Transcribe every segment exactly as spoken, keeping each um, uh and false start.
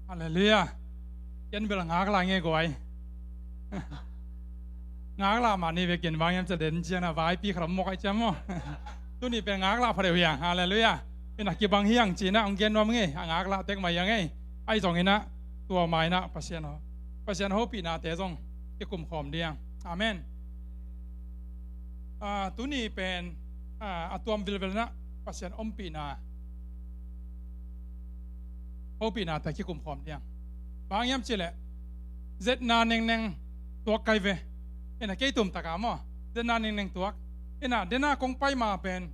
Halleluiah. Ken bel ngaklah ngei guai. Ngaklah mah ni ve ken bang hiam cih leh den ciang a vaipi khat om mawk ai ciam maw. Tuni pen ngaklah phadeuh hiang. Halleluiah. Ina kibang hiang ci-in ah hong gen nuam ngei. A ngaklah tek mah hiang ei. Ahi zongin ah tua mah in ah Pasian ho, Pasian hopihnate zong kikum khawm diang. Amen. Ah, tuni pen, ah, a tuam vilvel in ah Pasian ompihna, hopihnate kikum khawm diang. Bang hiam cih leh zetna nengneng tuak kai ve. Ina kei tum taka maw, zetna nengneng tuak. Ina dena kong pai ma pen,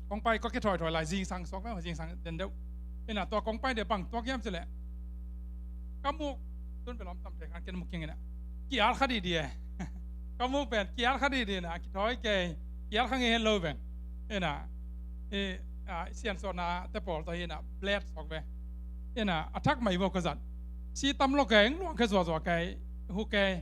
kong pai kong kithawi thawi lai zingsang suak ve, zingsang den deuh. Ina tua kong pai deuh bang tuak hiam cih leh ka muk, tun bel om tam thei khan ken muk kiang ina ki-al kha didi e. Ka muk pen ki-al kha didi ina kithawi kei, ki-al kha ngei hen lo veng. Ina i, a, i siansuahna te pawl tawh hi ina blade suak ve. Ina a thak mai vo ka zat. Si tam lo kei, eng luang khe zuazua kei, hu kei,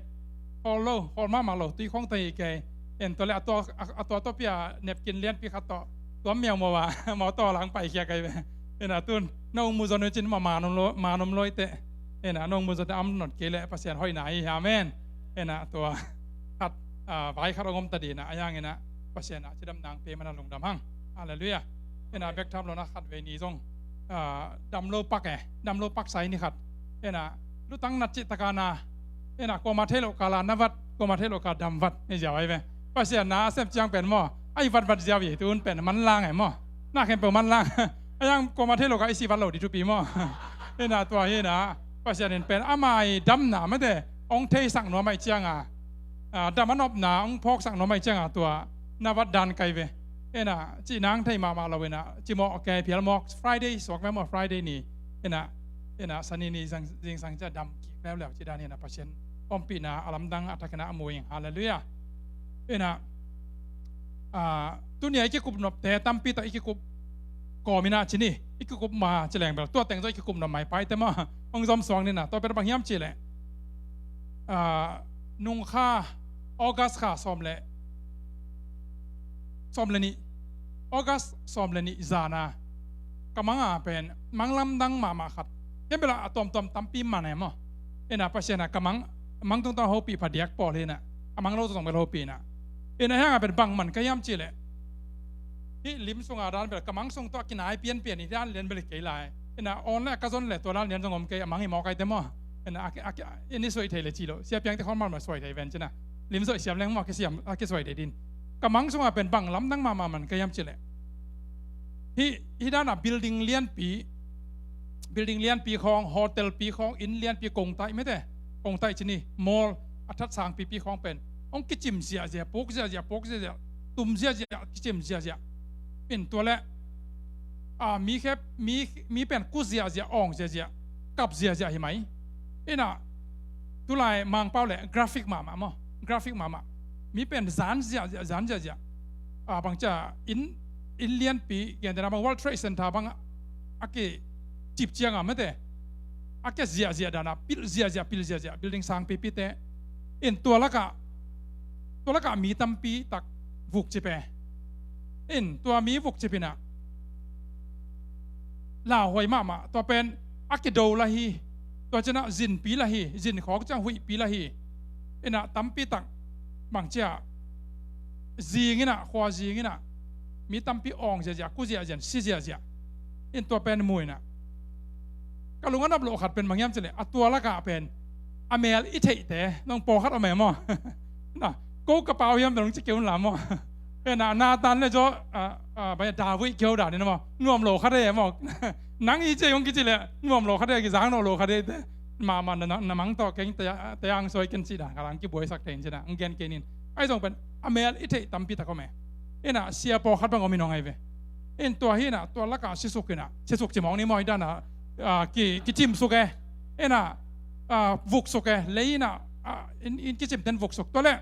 hawl lo, hawl mahmah lo, tui khawng tawh hi kei. En tua le a tua, a, a tua tawh pia nepkin lianpi khat tawh tuam miau maw a, mau tawh lang paikhia kei ve. Ina tun na ung mu zon uh cin ma, ma nom lo, ma nom lo i teh. Ina na ung mu zon te am not kei leh Pasian hoihna hi. Amen. Ina tua khat, ah, vai khat hong om ta dih ina, a hiang ina Pasian a cidamna hong pe mana lungdam hang. Halleluiah. Ina bek tham lo na khat vei ni zong, ah, dam lo pak e, dam lo pak sai ni khat. Ina lutang nat cih taka na, ina kuama thei lo ka la na vat, kuama thei lo ka dam vat, ni ziau ai ve. Pasian na a sem ciang pen maw, ai vat vat ziau hi, tun pen manlang e maw. Na khempeuh manlang. A hiang kuama thei lo ka i si vat lo di thupi maw. Ina tua hi ina Pasian in pen ama i damna mate hong theisak nuam ai ciang a, ah, dam a nopna hong phawksak nuam ai ciang a tua na vat dan kai ve. Ina cih nang thei mahmah lo ina cimawh kei phial mawk Friday suak ve maw, Friday ni. Ina, ina Sani ni zang, zingsang cia dam kik leuleu ci dan ina Pasian ompihna a lamdang a thak ina a mu ing. Halleluiah. Ina, ah, tuni a i kikup nopte tampi tak i kikup kawm ina ci ni, i kikup ma ci leng bel tua teng zaw i kikup nop mai paite maw. Hong zom suang ni ina tua pen bang hiam cih leh, ah, nungkha August kha sawm le, sawm le nih, August sawm le nih zan a ka mang a pen mang lamdang mahmah khat. Ken bel a tuamtuam tampi man e maw. Ina Pasian a ka mang, mang tungtawn hopih phadiak pawl hi ina, a mang lo tungtawn bel hopih ina. Ina hiang a pen bang man ka hiam cih leh hih lim sunga dan bel ka mang sung tawh a kinai pianpian hi dan lian bel hi kei lai. Ina awn le a ka zon le tua dan lian zong om kei, a mang hi mawk ai te maw. Ina a, a, a, in i suai thei le ci lo. Sia piang te khawng man mah suai thei ven ci ina. Lim suai siam leng maw, a kisiam, a kisuai thei din. Ka mang sunga pen bang lamdang mahmah man ka hiam cih leh hih, hih dan a building lianpi, building lianpi khawng, hotel pi khawng, inn lianpi, kongtaih mete, kongtaih ci ni, mall, a that sangpipi khawng pen hong kicim ziahziah, puk ziahziah, puk ziahziah, tum ziahziah, kicim ziahziah. In tua le, a, mi khep, mi, mi pen ku ziahziah, awng ziahziah, kap ziahziah hi mai. Ina tulai Mangpau le graphic mahmah maw, graphic mahmah. Mi pen zan ziahziah, zan ziahziah. A, bang cia inn, inn lianpi, gentehna bang World Trade Center bang a kicip ciang a mete, a kia ziahziah dan a, pilh ziahziah, pilh ziahziah, building sangpipite. In tua lakah, tua lakah mi tampi tak vukcip e. In tua mi vukcip ina lauhuai mahmah, tua pen a kido la hi. Tua ci ina zinpi la hi, zin khawk ciang huihpi la hi. Ina tampi tak bang cia zing ina, khua zing ina mi tampi awng ziahziah, ku ziahziah, si ziahziah. In tua pen mu ina ka lung a nop loh khat pen bang hiam cih leh a tua lakah pen a mel i theihte, nong pawlkhat om e maw. Na, ko ka pau hiam dong ci kei un la maw. Ina Nathan le zaw, a, a, bang David keu dan ina maw, nuam lo khat e maw. Nang i ci hong kici leh nuam lo khat e, kizang lo lo khat e te. Mahmah na, na, na mang tawh keng te, te ang suai ken ci dan khat ang kibuaisak thei in ci ina ang gen kei nin. Ahi zong pen a mel i theih tampi tak om e. Ina sia pawlkhat bang om in hong ai ve. In tua hi ina tua lakah sisuk ina, sisuk ci mawk ni maw, hi dan a, a, ki, kicimsuk e. Ina, a, vuksuk e, lei ina, a, in, in kicimten vuksuk. Tua le,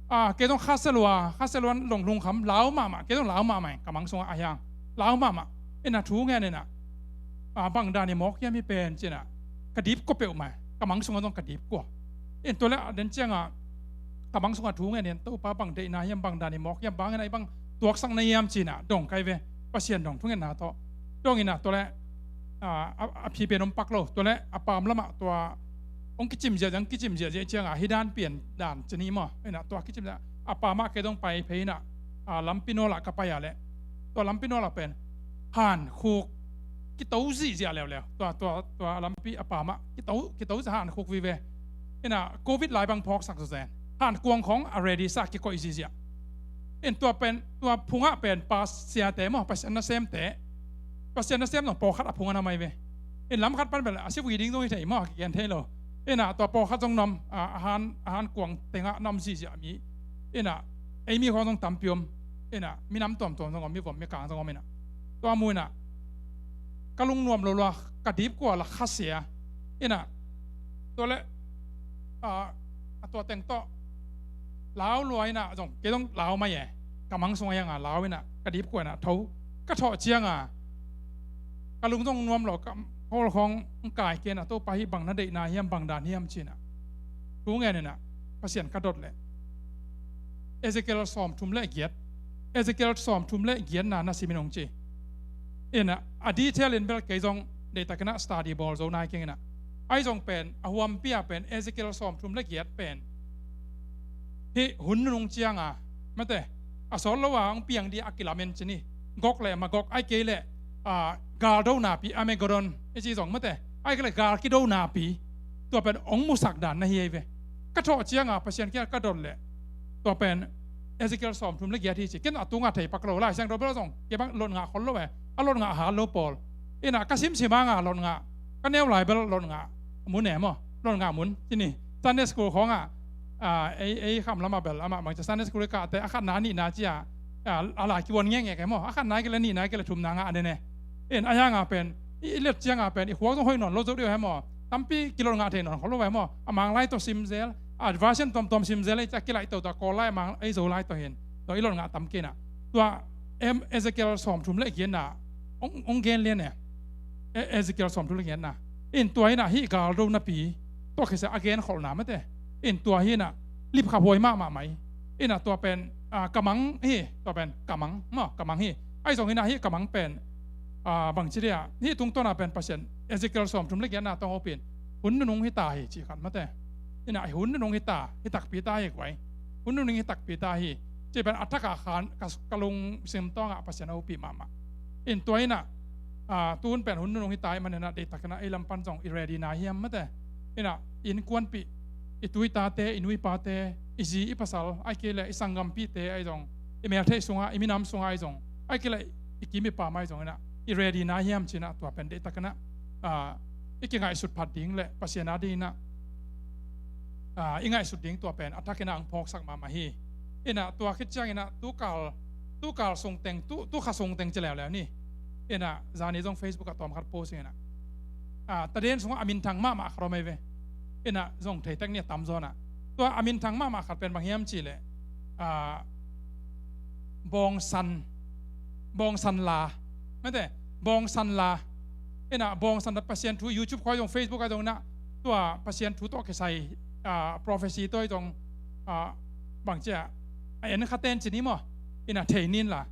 a, kei zong khasia lua, khasia lua long lungkham, lau mahmah, kei zong lau mahmah e, ka mang sungah a hiang. Lau mahmah. Ina thu ngen ina, a, bang dan i mawk hiam hi pen ci ina ka dip kua peuhmah e, ka mang sungah zong ka dip kua. In tua le a den ciang a ka mang sungah thu ngen in, Topa bang deihna hiam, bang dan i mawk hiam, bang ina i bang tuaksak na hiam ci ina dong kai ve. Pasian dong thungetna tawh dong ina tua le a, a, a phi pen om pak lo. Tua le a pam lamah tua hong kicim ziahziah, hong kicim ziahziah ciangah hih dan pian dan ci ni maw. Inah tua kicim ziah a pamah kei dong pai phei inah, a, lampi nawlah ka pai ah leh tua lampi nawlah pen hankhuk kito zihziah leuleu. Tua, tua, tua lampi a pamah kito, kito zih hankhuk vive. Inah covid lai bang phawksak zawzen. Hankuang khawng a ready sa kikoih zihziah. In tua pen, tua phungah pen pasiate maw, Pasian nasemte, Pasian nasem zong pawlkhat a phung a na mai ve. In lamkhat pan bel a sivui ding zong hi thei maw, a kigen thei lo. Inah tua pawlkhat zong na om, a, a han, a hankuang tengah na om zihziah mi. Inah ei mi khawng zong tampi om. Inah minam tuamtuam zong om, mivom mikang zong om inah. Tua mu inah ka lungnuam lo lua, ka dipkua la khasia. Inah tua le, a, a tua teng tawh lau lua inah zong, kei zong lau mai e. Ka mang sungah hianga lau inah ka dipkua inah tho ka thawh cianga ka lung zong nuam lo, ka khawl khawng kai kei inah Topa hih bang na deihna hiam, bang dan hiam ci inah thu ngen inah Pasian ka dot leh Ezekiel sawmthum le giat, Ezekiel sawmthum le giatna na simin hong ci. Inah a detail in bel kei zong deihtakinah study bawl zo nai keng inah. Ahi zong pen a huampi ah pen Ezekiel sawmthum le giat pen hih hun nunung cianga mate, a sawt lo a hong piang dih a kilamen ci ni. Gog le Magog, ahi kei leh, a, galdo napi Armageddon i ci zong mate, ahi kei leh gal kido napi. Tua pen hong musak dan na hi ei ve. Ka thawh cianga Pasian kiang ka dot leh tua pen Ezekiel sawmthum le giat hi ci. Ken a tunga thei pak lo, Lai Siangtho bel zong kei bang lot ngah khol lo e. A lot ngah hal lo pawl. Inah ka simsim anga lot ngah, ka neu lai bel lot ngah mun e maw, lot ngah mun ci ni. Sunday school khawngah, a, ei, ei kham lamah bel amah bang ci Sunday school i kahte a khatna a nihna ci a, a, a lai kivuan ngekngek e maw. A khatna i kei le nihna i kei le thumna ngah a nene. In a hianga pen i, i let cianga pen i khuak zong hoih nawn lo zo deuh he maw. Tampi kilot ngah thei nawn khol lo he maw. A Mang lai tawh simzel, a version tuamtuam simzel, a kilaih toto a Kawl lai, a Mang, ei Zo lai tawh hin. Tua i lot ngah tam kei inah. Tua em Ezekiel sawmthum le giatna hong, hong gen lian e. E, Ezekiel sawmthum le giatna in tua inah hih galdo napi tawh kisa a genkholhna mate. In tua hi inah lipkhaphuai mahmah mai. Inah tua pen, a, ka mang hi, tua pen ka mang maw, ka mang hi. Ahi zong inah hih ka mang pen, a, bangci dia hih tungtawna pen Pasian Ezekiel sawmthum le giatna tawh hopin hun nunung hi ta hi ci khat mate. Inah hun nunung hi ta, hi takpi ta hi guai. Hun nunung hi takpi ta hi. Ci pen a thaka khan ka, ka lungsim tawngah Pasian a upih mahmah. In tua inah, a, tun pen hun nunung hi ta hi maninah deihtakinah ei lam pan zong i ready na hiam mate. Inah innkuanpih, i tuitate, i nuipate, i zi i pasal, ahi kei leh i sanggampihte ahi zong, i meltheih sungah, i minam sungah ahi zong, ahi kei leh i kim i pam ahi zong inah i ready na hiam ci inah tua pen deihtakinah, a, i kingaihsut phat ding le Pasian a ding inah, a, i ngaihsut ding tua pen a thakinah ang phawksak mahmah hi. Inah tua khit cianginah tukal, tukal sungteng, tu, tukha sungteng ci leuleu ni. Inah zani zong Facebook ah tawmkhat post inah, a, taden sungah a minthang mahmah khat om ei ve. Inah zong theitek ni a tamzawnah. Tua a minthang mahmah khat pen bang hiam cihleh, a, bawngsan, bawngsan la. Mate, bawngsan la. Inah bawngsan la Pasian thu YouTube khoi zong Facebook ah zong inah tua Pasian thu tawh kisai, a, prophecy tawh zong, a, bangcia a en khaten ci ni maw. Inah thei nin la.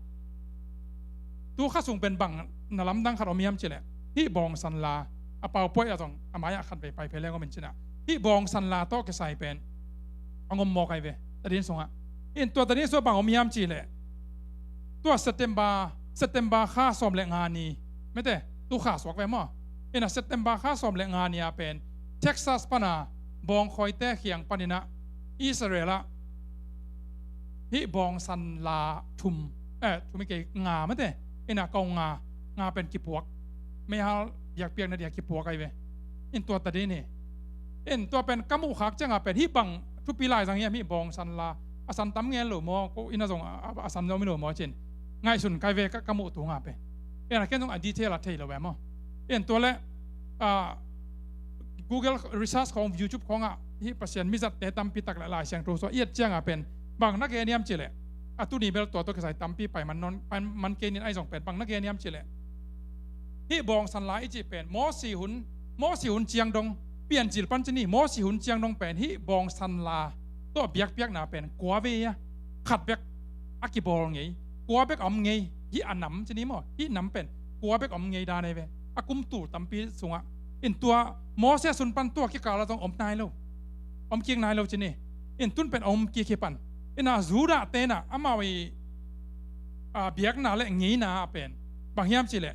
Tu kha sung pen bang na lamdang khat om hiam cihleh hih bawngsan la, a paupuai ah zong a mai-ah khat vei pai phei leng om in cinah hih bawngsan la tawh kisai pen a ngom mawk ai ve tadin sungah. In tua tadin sungah bang om hiam cihleh tua September, September kha sawm le nga ni, mete, tu kha suak ve maw? Inah September kha sawm le nga ni ah pen Texas pana bawngkhawite khiang paninah Israel ah hih bawngsan la thum, eh, thum i kei nga mate, inah kong nga, nga pen kipuak, meihal biakpiakna dia kipuak ai ve. In tua tadin hi. In tua pen ka muhkhak cianga pen hih bang thupi laizang hiam hih bawngsan la a san tam ngen lo maw, ko ina zong a, a, a san zong mi lo maw cin ngaihsun kai ve ka, ka muh tunga pen. Inah ken zong a detail a thei lo ve maw? In tua le, a, Google research khawng, YouTube khawngah hih Pasian mizatte tampi tak le Lai Siangtho sua i et cianga pen bang na gen hiam cihleh a tuni bel tua tawh kisai tampi pai man nawn, pai man kei nin ai zong pen bang na gen hiam cihleh hih bawngsan la i cih pen Mosi hun, Mosi hun ciang dong, Piancil pan ci ni, Mosi hun ciang dong pen hih bawngsan la tawh biakpiakna pen kua vei a khat bek a kibawl ngei, kua bek a om ngei, hih a nam ci ni maw, hih nam pen kua bek a om ngei dan ei ve. a kum tul tampi sungah. In tua Moses hun pan tua kikal ah zong om nai lo, om kik nai lo ci ni. In tun pen om kik hi pan. Inah Judah tenah amau i, ah, biakna le ngeina ah pen bang hiam cihleh,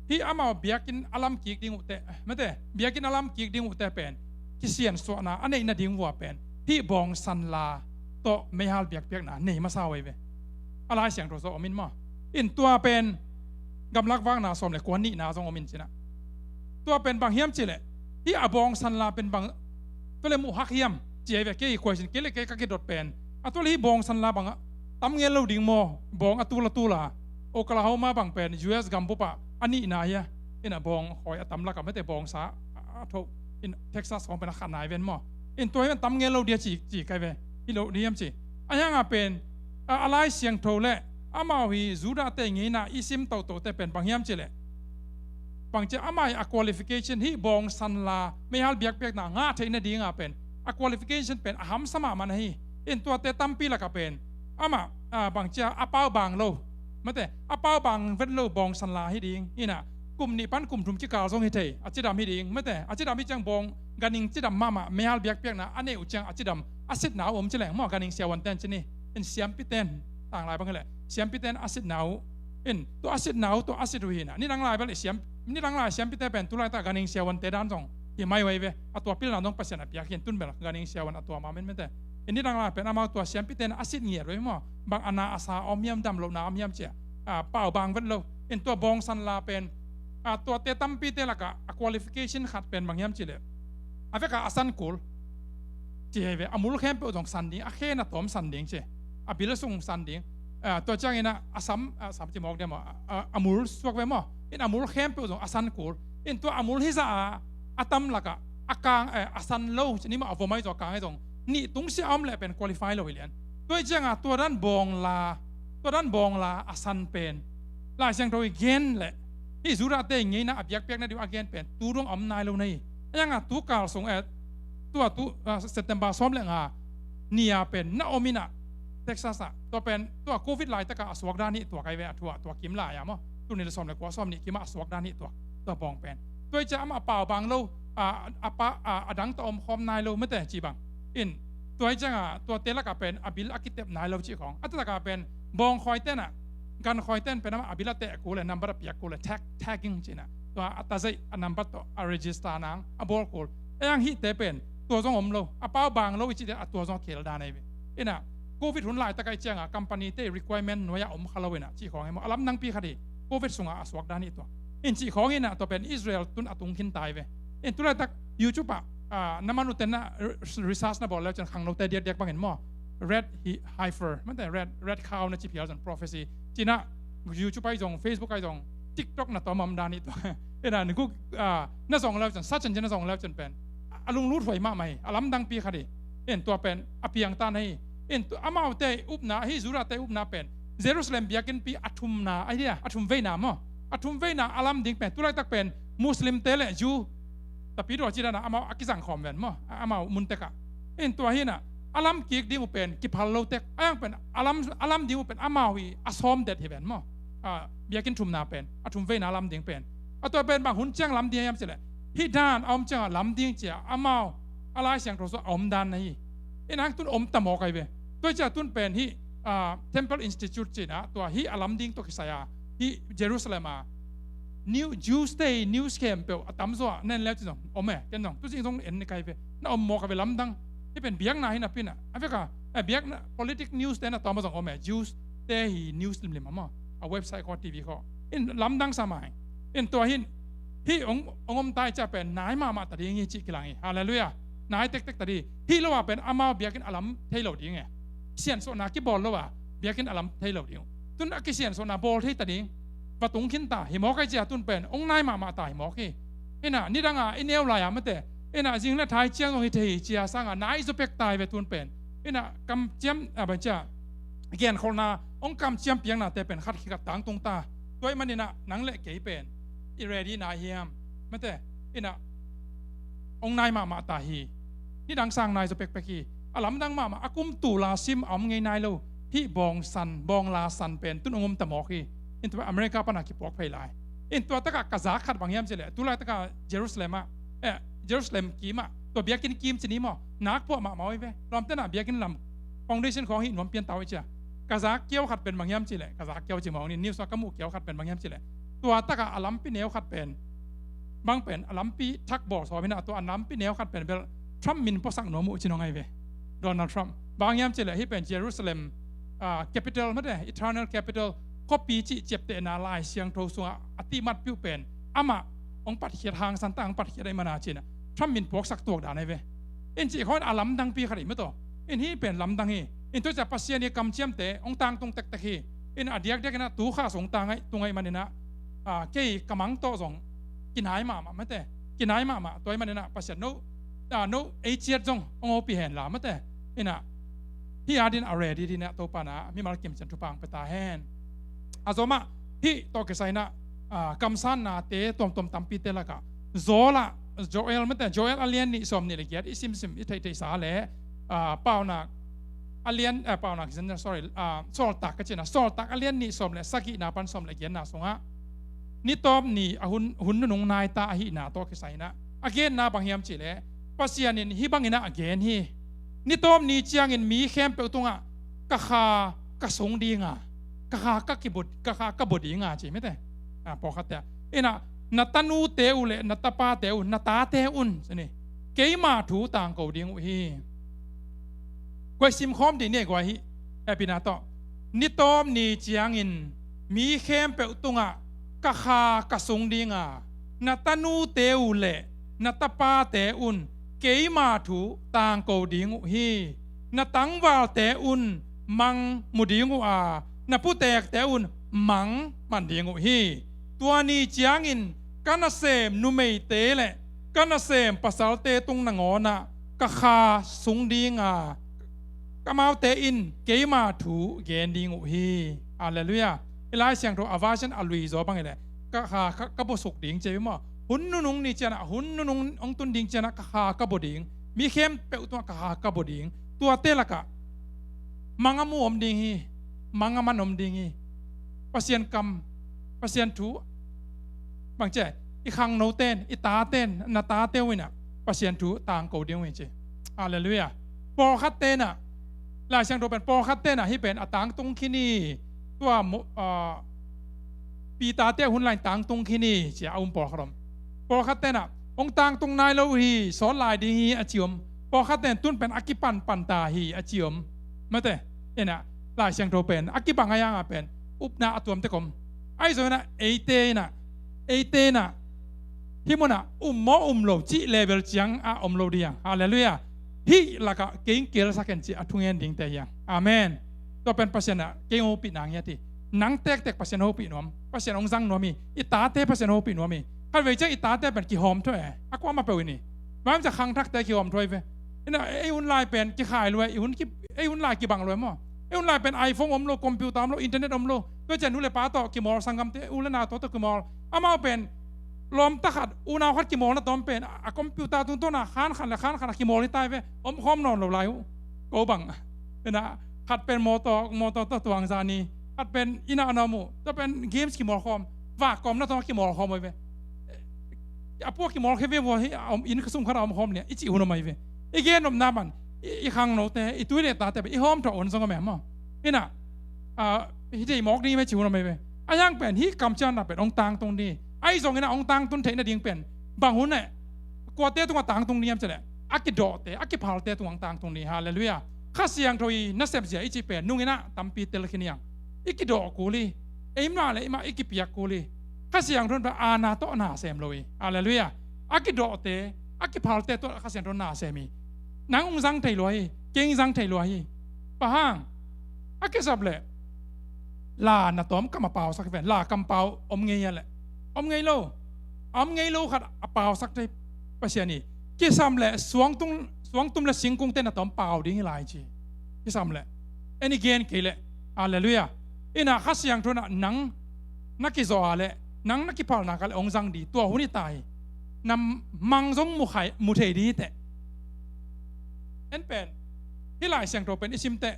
hih amau biakinn a lam kik ding uh teh, mate, biakinn a lam kik ding uh teh pen kisiansuahna a neih nading uh a pen hih bawngsan la tawh meihal biakpiakna nei masa uh ei ve. A Lai Siangtho sung om in maw. In tua pen gamlak vakna sawm le kua nihna zong om in cinah. Tua pen bang hiam cihleh, hih a bawngsan la pen bang, tua le muh hak hiam ci ei ve. Kei kuaisin kei le kei ka kidot pen, a tua le hih bawngsan la bang a tam ngel lo ding maw, bawng a tul a tul a. Oklahoma bang pen U S gambup ah a nihna hi a, inah bawng khawi a tam lakah mate bawngsa a, a tho. In Texas khawng pen a khatna hi ven maw. In tua hi pen tam ngel lo dia ci, ci kai ve. Hi lo ding hiam ci. A hiangah pen, a, a Lai Siangtho le amau hi Judah te ngeina i sim toto te pen bang hiam cihleh, bangcia amah hi a qualification hih bawngsan la meihal biakpiakna ngah theih nadinga pen a qualification pen a hamsa mahmah na hi. In tuate tampi lakah pen amah, ah, bangcia a pau bang lo, mate, a pau bang vet lo bawngsan la hi ding. Inah kum nih pan kum thum kikal zong hi thei, a cidam hi ding, mate, a cidam hi ciang bawng ganhing cidam mahmah meihal biakpiakna a neih uh ciang a cidam a sitna uh om ci leng maw, ganhing siavuan ten ci ni. In siampi ten, tanglai bang hileh siampi ten a sitna uh. In tua a sitna uh, tua a sit uh hinah nidang lai bel i siam, nidang lai siampi te pen tulaitak ganhing siavuan te dan zong hi mai uh ei ve. A tua pilna zong Pasian a piak hi in tun bel ganhing siavuan a tua ma menmente. In nidang lai pen amau tua siampi ten a sit ngiat uh ei maw, bang a na a sa om hiam, dam lohna om hiam cia, ah, pau bang vet lo. In tua bawngsan la pen, ah, tuate tampite lakah a qualification khat pen bang hiam cihleh, a vekah a san kul ci hi ve. A mul khempeuh zong san ding, a khen a tawm san ding ci. A bil sung san ding. Ah, tua cianginah a sam, a sam ci mawk dia maw, a, a, a mul suak ve maw. In a mul khempeuh zong a san kul. In tua a mul hizah a, a tam lakah a kang, eh, a san lo ci ni maw, a vom ahi zong a kang ahi zong nih tungsiah a om leh pen qualify lo hi lian. Tua hi ciangah tua dan bawng la, tua dan bawng la a san pen Lai Siangtho i gen leh, hih Judah te i ngeina a biakpiak nading a gen pen tu dong a om nai lo na hi. A hiangah tu kal sung, eh, tua tu, ah, September sawm le nga ni-a pen na om inah Texas ah, tua pen tua covid laitakah a suak dan hi tua kai ve, a thu ah tua kim lai-a maw, tul nih le sawm le kua, sawm nih kimah a suak dan hi tua, tua bawng pen. Tua hi ciah amah pau bang lo, a, a pa, a, a dang tawh om khawm nai lo mate ci bang. In tua hi ciangah tuate lakah pen a bil a kitep nai lo cih khawng. A taktakah pen bawng khawi tenah, gan khawi ten pen amah a bil a teh kul le, number a piak kul le, tag, tagging cinah, tua a tazeih a number tawh a register nang a bawl kul. A hiang hihte pen tua zong om lo, a pau bang lo i cih te a tua zong a khel dan ahi ve. Inah covid hun laitak ahi ciangah company te requirement nuai-ah om kha lo inah cih khawng hi maw, a lamdangpi khat hi. Covid sungah a suak dan hi tua. In cih khawng inah tua pen Israel tun a tung khin tai ve. In tulaitak YouTube ah, ah, na man uh tenah re-, research na bawl leu cin khangnote diakdiak bangin maw, Red hi-, Heifer, mate, Red, Red Cow na ci phial cin prophecy cinah YouTube ahi zong, Facebook ahi zong, TikTok na tawm om dan hi tua. Inah ni guk, ah, na zong leu cin, sa cin cin na zong leu cin pen a lunglut huai mahmah hi, a lamdangpi khat hi. In tua pen a piangtan hi. In tu-, amaute upna, hih Judah te upna pen Jerusalem biakinnpi a thumna ahi dia, a thum veina maw, a thum veina a lam ding pen tulaitak pen Muslim te le Jew tapi tua ci dana amau a kizang khawm ven maw, a, amau mun tekah. In tua hinah a lam kik ding uh pen kiphal lo tek, a hiang pen a lam, a lam ding uh pen amau hi a sawm det hi ven maw. A, biakinn thumna pen, a thum veina lam ding pen. A tua pen bang hun ciang lam ding hiam cileh, hih dan a om ciangah lam ding cia amau a Lai Siangtho sung a om dan na hi. In hang tun om ta mawk ahi ve. Tua hi cia tun pen hih, ah, Temple Institute cina tua hih a lam ding tua kisai a, hih Jerusalem a New Jews te hi news khempeuh a tamzaw a na en leu ci zong om e, ken zong tu zing zong en ni kai ve. Na om mawk a ve lamdang. Hih pen biakna hi napi inah a veka, eh, biakna politic news te na tawm a zong om e, Jews te hi news limlim a maw, a website khaw, T V khaw. In lamdang sa mai. In tua hin hih ong, ong om tai cia pen nai mahmah ta ding hi cih kilang hi. Halleluiah. Nai tektek ta ding. Hih lo a pen amau biakinn a lam thei lo ding e. Siansuahna kibawl lo a biakinn a lam thei lo ding uh. Tun a kisiansuahna bawl thei ta ding. Va tung khin ta hi mawk ahi cia tun pen ong nai mahmah ta hi mawk hi. Inah nidang a i neu lai a mate, inah zing le thai ciang zong hi thei hi cia sangah nai zaw pek ta hi ve tun pen. Inah kamciam, a, bang cia, genkholhna ong kamciam piaknate pen khat khit khat tangtung ta. Tua ahih maninah nang le kei pen i ready nai hiam? Mate, inah ong nai mahmah ta hi. Nidang sang nai zaw pekpek hi. A lamdang mahmah, a kum tul a sim a om ngei nai lo hih bawng san, bawng la san pen tun ong om ta mawk hi. In tua America pana kipuak phei lai. In tua takah ka zak khat bang hiam cih leh, tu laitakah Jerusalem ah, eh, Jerusalem kim ah, tua biakinn kim ci ni maw, nak puah mahmah uh hi ve. Lawmte na biakinn lam foundation khawng hih nuam pian ta uh hi cia. Ka zak kiau khat pen bang hiam cih leh, ka zak kiau ci mawk ni, news ah ka muh kiau khat pen bang hiam cih leh, tua takah a lampi neu khat pen, bang pen a lampi thak bawl sawm hi na, tua a lampi neu khat pen bel Trump min puasak nuam uh ci nong ai ve. Donald Trump. Bang hiam cih leh hih pen Jerusalem, ah, capital mate, eternal capital, khuapi cih ciaptehna Lai Siangtho sungah a tihmat piuh pen amah hong patkhiat, hangsan ta hong patkhiat ahih mana ci-in ah Trump min puaksak tuak dan ai ve. In cih khawng a lamdangpi khat hi mataw. In hih pen lamdang hi. In tua ciah Pasian i kamciamte hong tangtung tektek hi. In a diakdiak in ah tu kha sung tang ahih, tung ahih manin ah, ah, kei ka mang tawh zong kinai mahmah mate. Kinai mahmah, tua ahih manin ah Pasian no, ah, no ei ciat zong hong hopih hen la mate. In ah hih adin a ready ding in ah Topa in ah mimal kimcian thupha hong pia ta hen. A zomah hih tawh kisai in ah, ah, kamsannate tuamtuam tampite lakah Joel ah, Joel mate, Joel a lian nih sawm nih le giat i simsim i theihtheihsa le, ah, Paunak a lian, ah, Paunak, sorry, ah, Sawltak ka ci-in ah, Sawltak a lian nih sawm le sagihna pan sawm le giatna sungah ni tawp ni a hun, hun nunung nai ta ahihna tawh kisai in ah a genna bang hiam cih leh, Pasian in hih bangin ah a gen hi. Ni tawp ni ciangin mi khempeuh tungah ka kha ka sung ding a, ka kha ka kibua, ka kha ka bua ding a ci mate. Ah, pawlkhatte ah. In ah na tanute uh le na tapate uh, na tate un, ci ni, keima thu tangko ding uh hi. Guai, simkhawm ding ni guai, hih hehpihna tawh. Ni tawp ni ciangin mi khempeuh tungah ka kha ka sung ding a, na tanute uh le na tapate un keima thu tangko ding uh hi. Na tangvalte un mang mu ding uh a, na putekte un mang man ding uh hi. Tua ni ciangin ka nasem numeite le ka nasem pasalte tung nangawnah ka kha sung ding a, amaute in keima thu gen ding uh hi. Halleluiah. I Lai Siangtho a version a lui zaw bang hi leh, ka kha ka, ka buasuk ding ci hi maw. Hun nunung ni ciangah, hun nunung hong tun ding ciangah ka kha ka bua ding. Mi khempeuh tungah ka kha ka bua ding. Tuate lakah mang a mu om ding hi. Mang a man om ding hi. Pasian kam, Pasian thu, bang ci, i khangnote in, i tate in, na tate uh in ah Pasian thu tangko ding uh hi ci. Halleluiah. Pawlkhatte in ah, Lai Siangtho pen pawlkhatte in ah hih pen a tangtung khin hi. Tua mo-, ah, Peter-te hun lai tangtung khin hi ci-a a um pawlkhat om. Pawlkhatte in ah hong tangtung nai lo uh hi, sawt lai ding hi a ci om. Pawlkhatte in tun pen a kipanpan ta hi a ci om. Mate, in ah Lai Siangtho pen a kibang a, hih hangah pen upna a tuam tek om. Ahi zongin ah eite in ah, eite in ah hih munah um maw um lo cih level ciangah om lo ding hi hang. Halleluiah. Hih lakah kei hong kielsak hen ci-a a thungen dingte hi hang. Amen. Tua pen Pasian in ah kei hong hopih nang hi a ti. Nang tektek Pasian hopih nuam, Pasian hong zang nuam hi. I tate Pasian hopih nuam hi. Khatvei ciang i tate pen kihawmthawh e, a kuamah peuh in hi. Tua ciang khangthakte kihawmthawh hi ve. In ah ei hun lai pen kikhai lua, i hun ki, ei hun lai kibang lua maw. Ei hun lai pen iPhone om lo, computer om lo, internet om lo. Tua ciang nu le pa tawh kimawl, sanggamte, u le nau tawh kimawl. Amau pen lawmta khat, unau khat kimawlna tawm pen a, a computer tungtawna khan khat le khan khat a kimawl hi ta hi ve. Omkhawm nawn lo lai uh. Ko bang. In ah khat pen mawtaw, mawtaw tawh tuang zani. Khat pen inn ah na om uh. Tua pen games kimawlkhawm. Vakkawmna tawh kimawlkhawm uh hi ve. A pua kimawlkhia ve vua hi, a om inn khasum khat a omkhawm nia i cih hun om ahi ve. I gennopna bang, i, i khangnote, i tu i le tate bang i hawmthawh hun zong om e maw. In ah, ah, hi thei mawk ding hi ve cih hun om ahi ve. Ahi hang pen hih kamciamna pen hong tangtung ding hi. Ahi zongin ah hong tangtun theih nading pen bang hun leh kuate tungah tangtung ding hiam cih leh, a kidawhte, a kiphalte tungah hong tangtung ding hi. Halleluiah. Kha Siangtho i nasep zia i cih pen nungin ah tampi tel khin hi hang. I kidawh kul hi. Eimah le eimah i kipiak kul hi. Kha Siangtho in pen aana tawh na sem lo hi. Halleluiah. A kidawhte, a kiphalte tawh Kha Siangtho in na sem hi. Nang hong zang thei lua hi. Kei hong zang thei lua hi. Bang hang? A kisap leh la na tawm kam a pausak hi ven. La kampau om ngei a leh, om ngei lo. A om ngei lo khat a pausak thei Pasian hi. Kisam leh suangtum, suangtum le singkungte na tawm pau ding hi lai ci. Kisam leh, en i gen kei leh. Halleluiah. In ah Kha Siangtho in ah nang na kizawh a leh, nang na kiphal nak a leh hong zang ding, tua hun hi ta hi. Na mang zong mu khai, mu thei ding hi teh. En pen, hih Lai Siangtho pen i sim teh,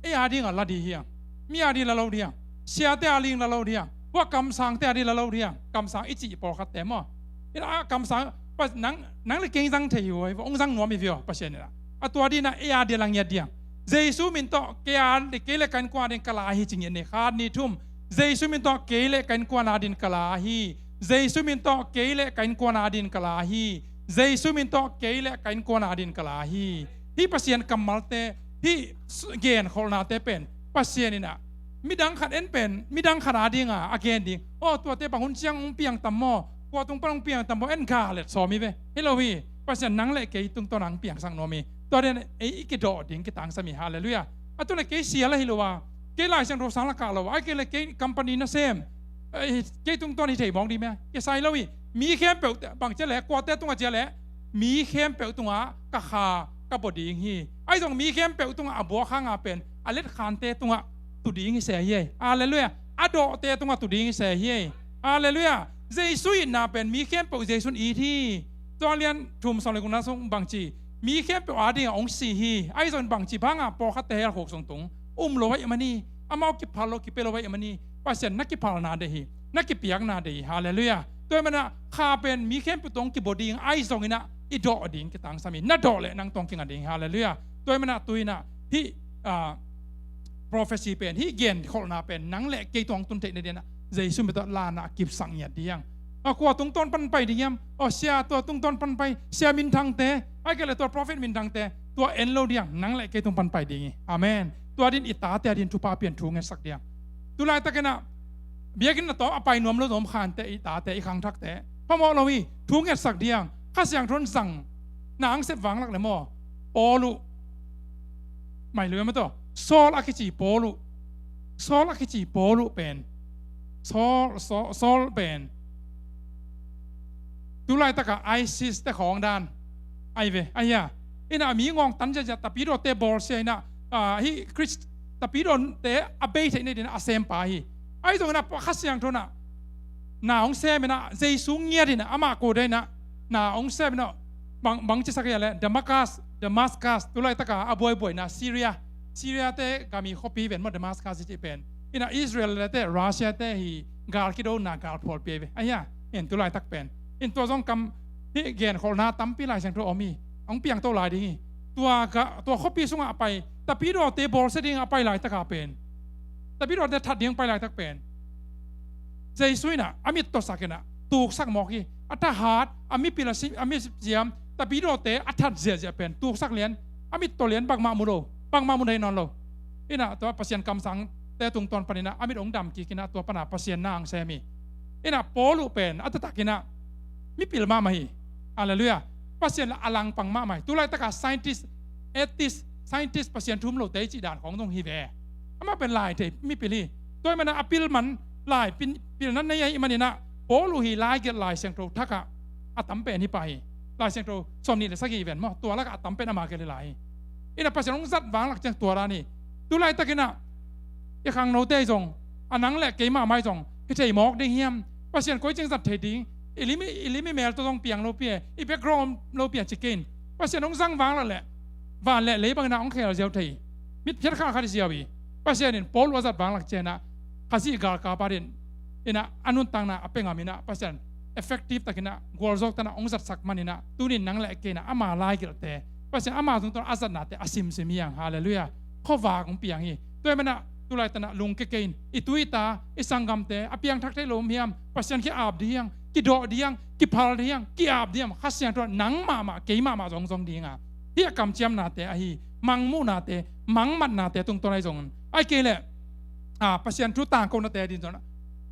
ei a ding a la ding hi hang. Mi a ding la lo ding hi hang. Siate a ding la lo ding hi hang. Tua kamsangte a ding la lo diang, kamsang i cih pawlkhatte maw. Ina a kamsang, pa, nang, nang le kei zang thei hi ua, hong zang nuam hi viau, Pasian ina. A tua dina ei a dia la ngiat diang. Jesu min tawh kei a, kei le ka innkuan a ding ka la hi ci ngiat ni, khat ni thum. Jesu min tawh kei le ka innkuan a ding ka la hi. Jesu min tawh kei le ka innkuan a ding ka la hi. Jesu min tawh kei le ka innkuan a ding ka la hi. Hih Pasian kammalte, hih s-, genkholhnate pen Pasian ina midang khat en pen, midang khat a dinga a gen ding. Aw, tuate bang hun ciang hong piang tam maw? Kua tung pan hong piang tam maw? En ga let sawm hi ve. Hi lo hi. Pasian nang le kei tungtawn a hong piangsak nuam hi. Tua den ei i kidawh ding kitangsam hi. Halleluiah. A tu le kei sia la hi lo a, kei Lai Siangtho sang la kah lo a, ai kei le kei company nasem, ei, kei tungtawn hi thei mawk ding mia? Kisai lo hi. Mi khempeuh te, bang cia le, kuate tungah cia le, mi khempeuh tungah ka kha ka bua ding hi. Ai zong mi khempeuh tungah a buak hanga pen a letkhante tungah tu ding hi se hi ei. Halleluiah. A dawhte tungah tu ding hi se hi ei. Halleluiah. Jesu itna pen mi khempeuh Jesu in it hi. Tua lian thum sawm le gukna sung bangci, mi khempeuh a dingah hong si hi. Ai zong bangci banga pawlkhatte hell khuk sung tung um lo ahih manin, amau kiphal lo, kipia lo ahih manin, Pasian na kiphalna deih hi, na kipiakna deih hi. Halleluiah. Tua ahih manin kha pen mi khempeuh tawh hong kibua ding ahi zongin ah i dawh ding kitangsam hi. Na dawh leh nang tawh hong kinga ding hi. Halleluiah. Tua ahih manin tu-in ah hih, ah, prophecy pen, hih genkholhna pen nang le kei tawh hong tun theih nadingin ah Jesu min tawh lanah kipsak ngiat ding. A kua tungtawn pan pai ding hiam? Aw, sia tua tungtawn pan pai, sia minthangte, ahih kei leh tua prophet minthangte, tua en lo ding, nang le kei tung pan pai ding hi. Amen. Tua dingin i tate a dingin thupha pian thu ngetsak ding. Tu laitakin ah biakinn a tawh a pai nuam lo zong om khante, i tate, i khangthakte, phamawh lo hi, thu ngetsak ding. Kha Siangtho in zang na hong sep vanglak le maw? Paul uh, mai lo hiam a tawh, Saul a kici Paul uh, Saul a kici Paul uh pen, Saul, Saul, Saul pen tu laitaka ISIS te khawng dan ahi ve, ahi a. Ina a mi ngawng tan ziahziah, tapidawte bawlsia ina, ah, hih Khrist tapidawte a bei theih nadingin a sempa hi. Ahi zongin ah Kha Siangtho in ah na hong sem ina, Jesu ngiat ina, amah kodah ina na hong sem ina, bang, bang cisak hiam leh Damascus, Damascus, tu laitaka a buaibuaina Syria, Syria te gam hi, khuapi ven maw, Damascus i cih pen. Ina Israel te, Russia te hi, gal kidona, gal phualpi ahi ve. Ahi a, in tu laitak pen. In tua zong kam, hih genkholhna tampi Lai Siangtho om hi. Hong piangto lai ding hi. Tua ga, tua khuapi sungah a pai, tapidawte bawlsia dingin a pai laitaka pen, tapidawte that dingin a pai laitak pen, Jesu in ah a mit tawsak in ah tuksak mawk hi. A thahat, a mipil, a si, a misiam, tapidawte a that ziahziah pen tuksak lian, a mit taw lian, bangmah mu lo, bangmah mu thei nawn lo. Ina tua Pasian kamsangte tungtawn panin ah a mit hong dam kik ina tua pana Pasian na hong sem hi. Ina Paul uh pen a taktak ina mipil mahmah hi. Halleluiah. Pasian la a langpang mahmah hi. Tu laitaka scientist, atheist, scientist, Pasian thu um lote i cih dan khawng zong hi ve. Amah pen lai thei mipil hi. Tua ahih manin a pil man, lai pil, pilna nei ahih manin ah Paul uh hi lai gelh Lai Siangtho thakah a tam pen hi pah hi. Lai Siangtho sawmnih le sagih i ven maw, tua lakah a tam pen ama gelh hi lai hi. Ina Pasian hong zat vanglak ciang tua dan hi. Tu laitakin ah i khangnote zong, a nang le keimah mai zong hi thei mawk ding hiam? Pasian koi ciang zat thei ding? I lim, i lim i mel tawh zong piang lopi e, i background lopi a ci kei in. Pasian hong zang vanglak leh van le lei bangin ah hong khel ziau thei. Mitphiat khat khat hi ziau hi. Pasian in Paul uh a zat vanglak ciangin ah Khazih galkap a dingin ah a nuntakna a pia ngam in ah Pasian effective takin ah gualzawhna hong zatsak manin ah tuni in nang le kei in ah ama laigelhte, Pasian ama tungtawn a zatnate a simsim hi hang. Halleluiah. Khuavak hong piang hi. Tua ahih manin ah tu laitak in ah lungkia kei in, i tu i ta, i sanggamte a piangthak thei lo om hiam? Pasian ki-ap ding, kidawh ding, kiphal ding, ki-ap ding. Kha Siangtho in nang mahmah, kei mahmah zong zong ding a, hih a kamciamnate ahi, mangmuhnate, mangmatnate tungtawn ahi zongin, ahih kei leh, ah, Pasian thu tangkonate a ding zongin,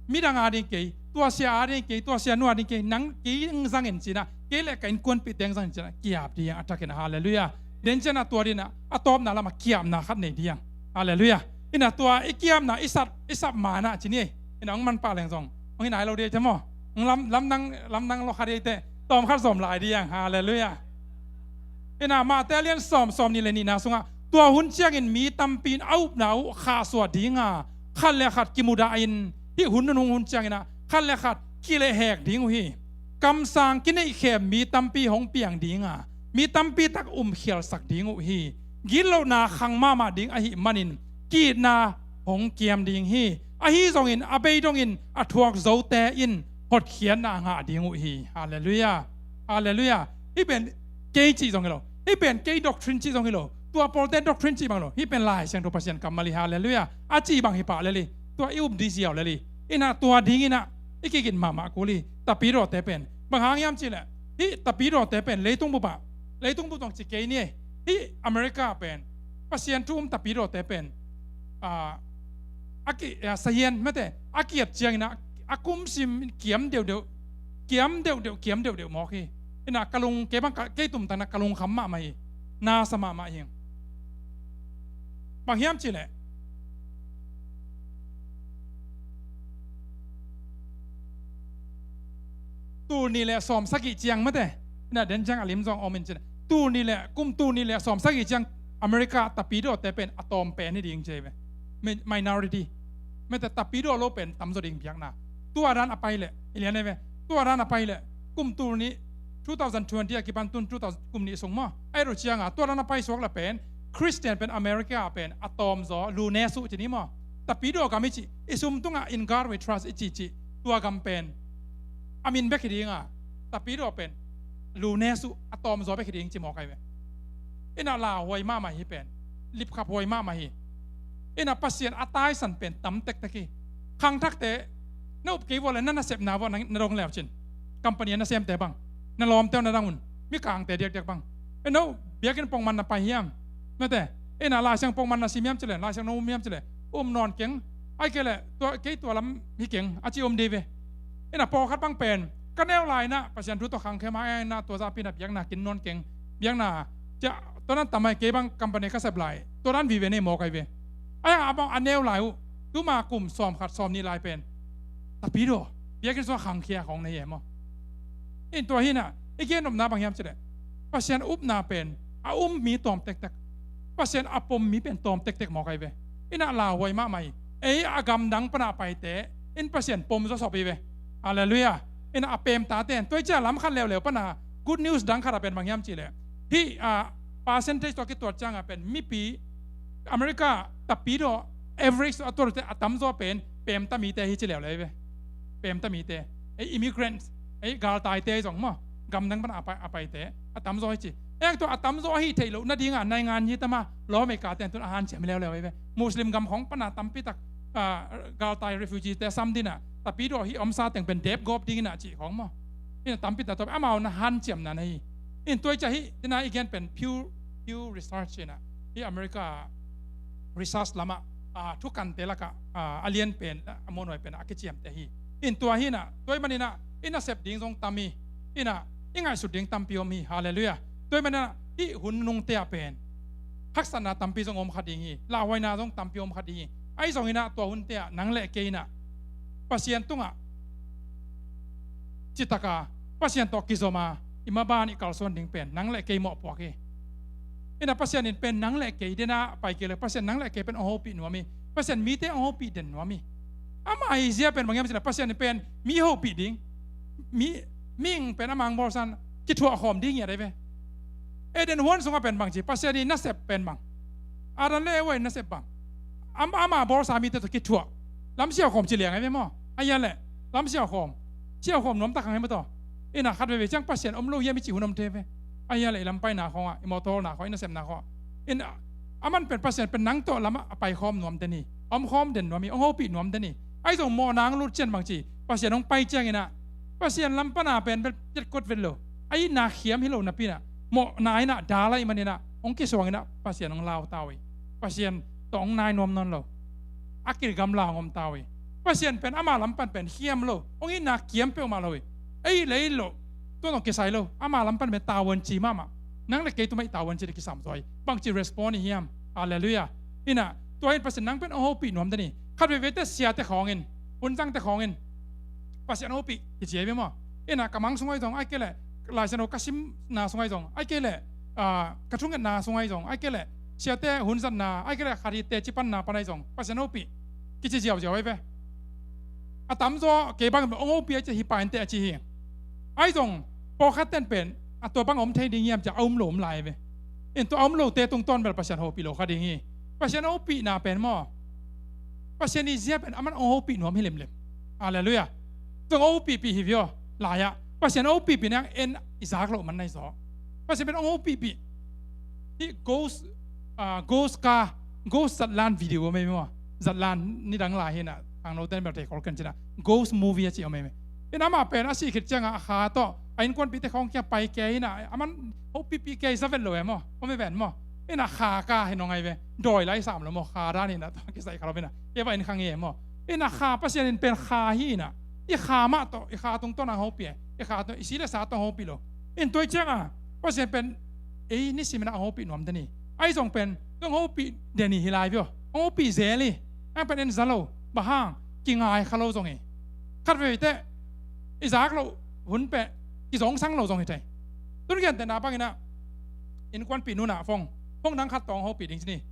midang a ding kei, tua sia a ding kei, tua sia nu a ding kei, nang kei zangin ci-in ah, kei le ka innkuanpihte zangin ci-in ah ki-ap ding a thakin ah. Halleluiah. Den ciangin ah tua dingin ah a tawpna lamah ki-apna khat nei ding. Halleluiah. Ina tua i ki-apna i sap, i sap ma-in ah ci ni. Ina hong manpah leng zong hong hi nai lo ding te maw. Hong lam, lamdang, lamdang lo kha ding te, tawm khat zom lai ding. Halleluiah. Ina Matthai a lian sawm, sawmnih le nihna sungah, tua hun ciangin mi tampi in a upna uh khahsuah ding a, khat le khat kimudah in, hih hun nunung hun ciangin ah khat le khat kilehhek ding uh hi. Kamsang kineihkhem mi tampi hong piang ding a, mi tampi tak umkhialsak ding uh hi. Gitlohna khang mahmah ding ahih manin ki-itna hong kiam ding hi. Ahi zongin a bei dongin a thuak zote in hotkhiatna a ngah ding uh hi. Halleluiah. Halleluiah. Hih pen kei cih zong hi lo, hih pen kei doctrine cih zong hi lo, tua pawlte doctrine cih bang lo, hih pen Lai Siangtho Pasian kammal hi. Halleluiah. A cih bang hi pah lel hi. Tua i um ding ziau lel hi. Inah tua dinginah i kigin mahmah kul hi. Tapidawte pen bang hang hiam cihleh, hih tapidawte pen leitung bupah, leitung bup zong ci kei ni ei, hih America pen Pasian thu um tapidawte pen, ah, a ki, ah, sahian mate a kiat ciangin ah a kumsim kiam deuhdeuh, kiam deuhdeuh, kiam deuhdeuh mawk hi. Inah ka lung, kei bang ka, kei tumtang inah ka lungkham mahmah hi. Nasa mahmah hi. Bang hiam cihleh, tul nih le sawm sagih ciang mate, inah den ciang a lim zong om in cin, tul nih le, kum tul nih le sawm sagih ciang America tapidawte pen a tawm pen hi ding ci hi ve. Mi-, minority mate, tapidaw lo pen tamzaw ding biakna. Tua dan a pai leh i lian hi ve. Tua dan a pai leh kum tul nih, two thousand twenty a kipan tun two thousand, kum nih sung maw, a et uh cianga tua dan a pai suak leh pen Christian pen America pen a tawmzaw, lu ne suh ci ni maw. Tapidaw gam i cih, i sum tungah In God We Trust i cihcih tua gam pen a min bek hi dinga, tapidaw pen lu ne suh, a tawmzaw bek hi ding ci mawk ahi ve. Inah lauhuai mahmah hi pen, lipkhaphuai mahmah hi. Inah Pasian a taisan pen tam tektek hi. Khangthakte na up kei vua le na nasepna vua na, na dong leu cin, company a nasemte bang, na lawmte uh na dang un, mikangte diakdiak bang, e no biakinn pongman na pai hiam? Mate, inah Laisiang pongman na sim hiam cileh, Laisiang na um hiam cileh, um nawn keng. Ai kei leh tua, kei tua lam hi keng a ci um dih ve. Inah pawlkhat bang pen ka neu lai inah Pasian thu tawh khangkhia ma inah tua zahpi inah biakna kin nawn keng. Biakna cia tua nan tam ai, kei bang company ka sep lai tua dan vive nei mawk ai ve. Ai a bang a neu lai uh, tuma kum sawm khat sawm nih lai pen tapidaw biakinn sungah khangkhia khawng nei e maw. In tua hinah i gen nopna bang hiam cileh, Pasian upna pen a um mi tawm tektek, Pasian a pom mi pen tawm tektek mawk ai ve. Inah lauhuai mahmah hi. Ei a gamdang pana a paite in Pasian pom zawsop hi ve. Halleluiah. Inah a pemtate in tua i cia lam khat leuleu pana good news dang khat a pen bang hiam cihleh, hih a percentage tawh kituat cianga pen mipi America tapidaw average tawh a tuat uhte a tamzaw pen pemta mite hi ci leuleu hi ve. Pemta mite, ei immigrants, ei galtaite zong maw, gamdang pana a pai, a paite a tamzaw hi ci. Ei tua a tamzaw ahi theih loh nadinga naingan hi tama, lawmei kate tun a hanciam hi leuleu hi ve. Muslim gam khawng pana tampitak, ah, galtai refugee te sam dinah tapidaw hih omsa teng pen dep gawp dinginah cih khawng maw. Inah tampitak tawh amau na hanciamna na hi. In tua i cia hih dina i gen pen Pew, Pew Research inah hih America research lamah, ah, thukante lakah, ah, a lian pen, a muanhuai pen a kiciamte hi. In tua hinah tua i maninah i nasep ding zong tam hi. Inah i ngaihsut ding tampi om hi. Halleluiah. Tua i maninah hih hun nungte ah pen haksatna tampi zong om kha ding hi. Lauhuaina zong tampi om kha ding hi. Ahi zonginah tua hunte ah nang le kei inah Pasian tungah citaka Pasian tawh kizoma i maban i kalsuan ding pen nang le kei mawhpuak hi. Inah Pasian in pen nang le kei dena pai kei le, Pasian nang le kei pen hong hopih nuam hi. Pasian mite hong hopih den nuam hi. Ama hi zia pen bang hiam cileh, Pasian in pen mi hopih ding, mi, mihing pen amang bawlsan kithuah khawm ding ngiat ahi ve. Eden huan sungah pen bangci Pasian i nasep pen bang, Adam le Eva i nasep bang, am, ama bawlsa mite tawh kithuah, lamsiau khawm ci liang ahi ve maw. Ahi a leh lamsiau khawm, siau khawm nuamtak hang hi maw taw. Inah khat veve ciang Pasian om lo hiam i cih hun om thei ve. Ahi a leh i lampaina khawngah, i mawtawlna khawngah, i nasepna khawngah, in aman pen Pasian pen nang tawh lamah a paikhawm nuam den hi. Omkhawm den nuam hi, hong hopih nuam den hi. Ahi zong mawhna hong lut ciang bangci Pasian hong pai cianginah Pasian lam pana pen vet, vet kot vet lo, a itna khiam hi lo napi inah mawhna inah dal ahih maninah hong kisuanginah Pasian hong lau ta uh hi. Pasian tawh hong nai nuam nawn lo, a kigamla hong om ta uh hi. Pasian pen ama lam pan pen khiam lo, hong itna kiam peuhmah lo hi. Ei le ei lo, tua tawh kisai lo, ama lam pan pen tavuanci mahmah. Nang le kei tumah i tavuanci le kisam zaw hi. Bangci respond hi hiam? Halleluiah. Inah tua in Pasian nang pen hong hopih nuam den hi. Khat veivete siate khawngin, hunzangte khawngin Pasian hong hopih kici ahi ve maw. Inah ka mang sungah hi zong, ai kei leh Laisiangtho ka simna sungah hi zong, ai kei leh, ah, ka thungetna sungah hi zong, ai kei leh siate hunzatna, ai kei leh khat hi teci panna pan ahi zong Pasian hong hopih kici ziauziau ahi ve. A tamzaw kei bangin hong hopih a ci hi, hi painte a ci hi. Ahi zong pawlkhat ten pen a tua bang om thei ding hiam ci a um lo om lai ahi ve. In tua a um lote tungtawn bel Pasian hopih lo kha ding hi. Pasian hopihna pen maw, Pasian i zia pen aman hong hopih nuam hi limlim. Halleluiah. Tua hong hopihpih hi viaw. Lai-ah Pasian hong hopihpih nang en i zak loh man nai zaw. Pasian pen hong hopihpih. Hih ghost, ah, ghost ka, ghost zatlan video a mei maw. Zatlan nidang lai hi na, khangno ten bel thei khol kan cina. Ghost movie a ci a mei mei. In amah pen a sih khit ciangah a kha tawh a innkuanpihte khawng kia pai kei hi na, aman hopihpih kei za vet lo e maw. Om e ven maw. In a kha ka hi nong ai ve. Dawi lai sam lo maw. Kha dan hi na, tawh kisai kha lo hi na. Kei va in kha nge maw. In a kha Pasian in pen kha hi na. I kha mah tawh, i kha tungtawn a hopih e. I kha tawh, i si le sa tawh hopih lo. In tua ciangah Pasian pen ei nisim in a hong hopih nuam den hi. Ai zong pen, hong hopih den hi hi lai viaw. Hong hopih zel hi. Ang pen en za lo. Bang hang, kingai kha lo zong hi. Khat vei teh i zak loh hun peh, kizongsang lo zong hi thei. Tun gentehna bangin ah, innkuanpih nunah phone, phone dang khat tawh hong hopih ding ci ni.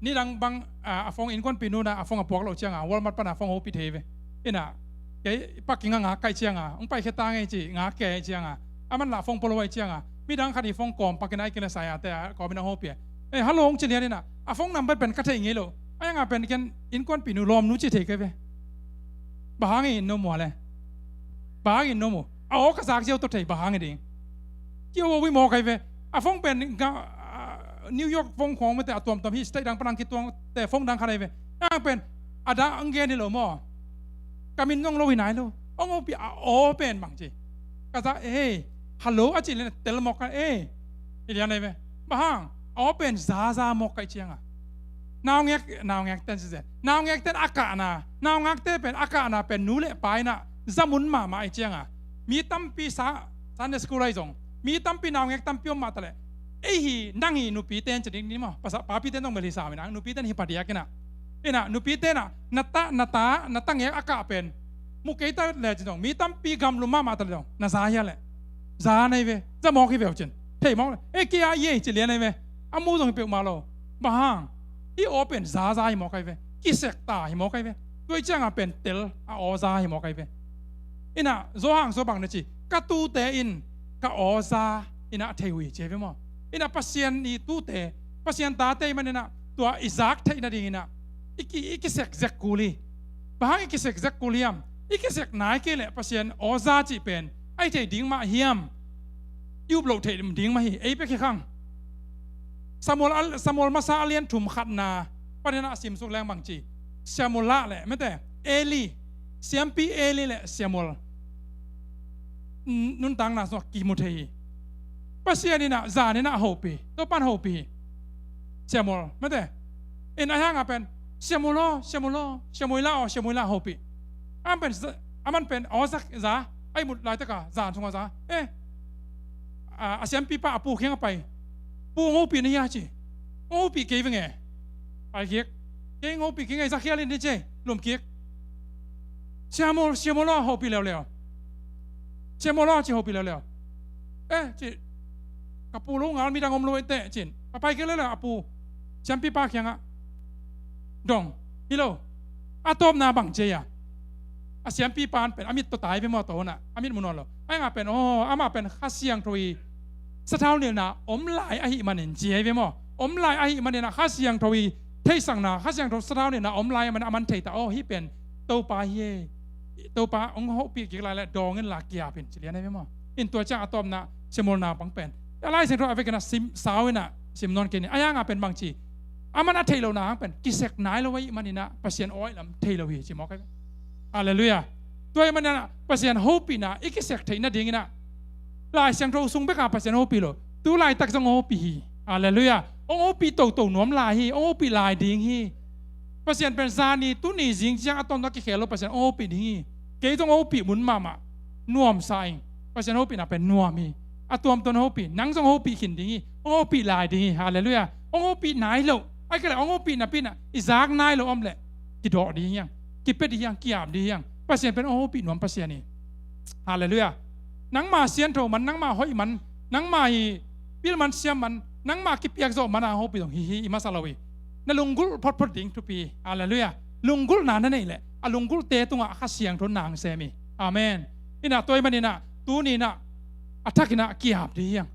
Nidang bang, ah, a phone, innkuanpih nunah a phone a puak loh ciangah Walmart panah phone hopih thei ve. Inah kei pak kinga ngak kaih ciangah hong paikhia ta ngei ci, ngak kei ciangah aman lah phone polo ai ciangah midang khat i phone kawm pakin ai kila sai a te a kawmin a hopih. Eh, hello hong ci lian inah a phone number pen ka thei ngei lo. Ai anga pen ken innkuanpih nu lawmnu ci thei kei ve. Bang hang in no mua le. Bang hang in no mu. A aw ka zak ziau tawh thei bang hang i ding. Kio awi mawk ai ve. A phone pen ga, ah, New York phone khawng mate a tuamtuam hi state dang panang kituang te phone dang khat ai ve. Ang pen a da ang gen hi lo maw. Ka min nong lo hi nai lo. Ong opi a aw pen bang ci. Ka za, eh, hello a ci le tel mawk ka, eh. I lian ai ve. Bang hang, a aw pen zaza mawk ka i cianga. Naungek, naungek ten sise. Naungek ten a kahna. Naungakte pen a kahna pen nu le pa inah zamun mahmah i cianga. Mi tampi sa, Sunday school ai zong. Mi tampi naungek tampi om mah taleh. Ei hi, nang hi nupi ten ci ding ni maw. Pasa, papi ten zong bel hi sa mi nang, nupi ten hi padiak inah. Inah, nupi tenah, na ta, na ta, na ta ngek a kah pen. Mu kei ta le ci zong. Mi tampi gamlum mahmah taleh zong. Na za hia leh. Za nei ve. Za mawk hi veu cin. Thei mawk le. Ei kia a iei ci lian nei ve. A mu zong hi peuhmah lo. Bang hang. I aw pen zaza hi mawk ai ve. Kisek ta hi mawk ai ve. Tua i cianga pen tel a aw za hi mawk ai ve. Inah, Zo hang Zo bang na ci. Ka tute in ka aw za inah thei uh hi ci ai ve maw. Inah Pasian i tute, Pasian tate i man inah tua i zak theih nading inah i ki, i kisek zek kul hi. Bang hang i kisek zek kul hiam? I kisek nai kei leh Pasian aw za cih pen ai thei ding mah hiam? I up loh thei ding mah hi. Ei pek hi khang. Samuel a, Samuel masa a lian thum khatna panin a simsuk leng bang ci. Samuel lah le mete Eli, siampi Eli le Samuel n-, nuntakna sungah kimu thei hi. Pasian inah zan inah hopih, Topan hopih hi. Samuel mete in a hanga pen Samuel aw, Samuel aw, Samuel aw, Samuel aw hopih. Aman pen za, aman pen aw za, za ai mut laitaka zan sunga za. Eh, a, a siampipa a pu kianga pai. Pu, hong hopih na hia ci. Hong hopih kei venge. Pai kik. Kei hong hopih kei nge, za khial in ni ci. Lum kik. Samuel, Samuel aw hopih leuleu. Samuel aw ci hopih leuleu. Eh, ci. Ka pu lo ngal midang om lo ei teh cin. Ka pai kik leuleu a pu. Siampipa kiangah. Dong. Hi lo. A tawpna bang ci a. A siampipa in pen a mit tawh tai ve maw tawh hunah a mit mu nawn lo. Ai nga pen aw, amah pen Kha Siangtho i sathau nilna om lai ahih manin ci ai ve maw. Om lai ahih manin a Kha Siangtho i theihsakna, Kha Siangtho sathau nilna om lai ahih manin a man thei ta aw, hih pen Topa hi e. Topa hong hopih kik lai le dawng in la kiap in ci lian ai ve maw. In tua ciang a tawpna Samuel na bang pen a Lai Siangtho a vekin a sim sau inah sim nawn kei ni. A hanga pen bang ci. Aman a theih lohna hang pen kisek nai lo ahih maninah Pasian awi lam thei lo hi ci mawk ai. Halleluiah. Tua ahih maninah Pasian hopihna i kisek theih nadinginah Lai Siangtho sung beka Pasian hopih lo. Tu laitak zong hopih hi. Halleluiah. Hong hopih toto nuam lai hi. Hong hopih lai ding hi. Pasian pen zani tuni zing ciang a tawntung a kikhel lo Pasian hong hopih ding hi. Kei zong hopih mun mahmah. Nuamsa ing. Pasian hopihna pen nuam hi. A tuamtuam hopih, nang zong hopih khin ding hi. Hong hopih lai ding hi. Halleluiah. Hong hopih nai lo. Ai kei le hong hopih napi inah i zak nai lo om le kidawh ding hiang. Kipia ding hiang, kiap ding hiang. Pasian pen hong hopih nuam Pasian hi. Halleluiah. Nangma siangtho man, nangma hoih man, nangma hi pil man siam man, nangma kipiak zawh man a hopih zong hi hi i masa lo hi. Na lunggulh photphot ding thupi hi. Halleluiah. Lunggulhna na neih leh a lunggulhte tungah Kha Siangtho nang sem hi. Amen. Inah tua ahih maninah tuni inah a thakinah kiap ding hiang.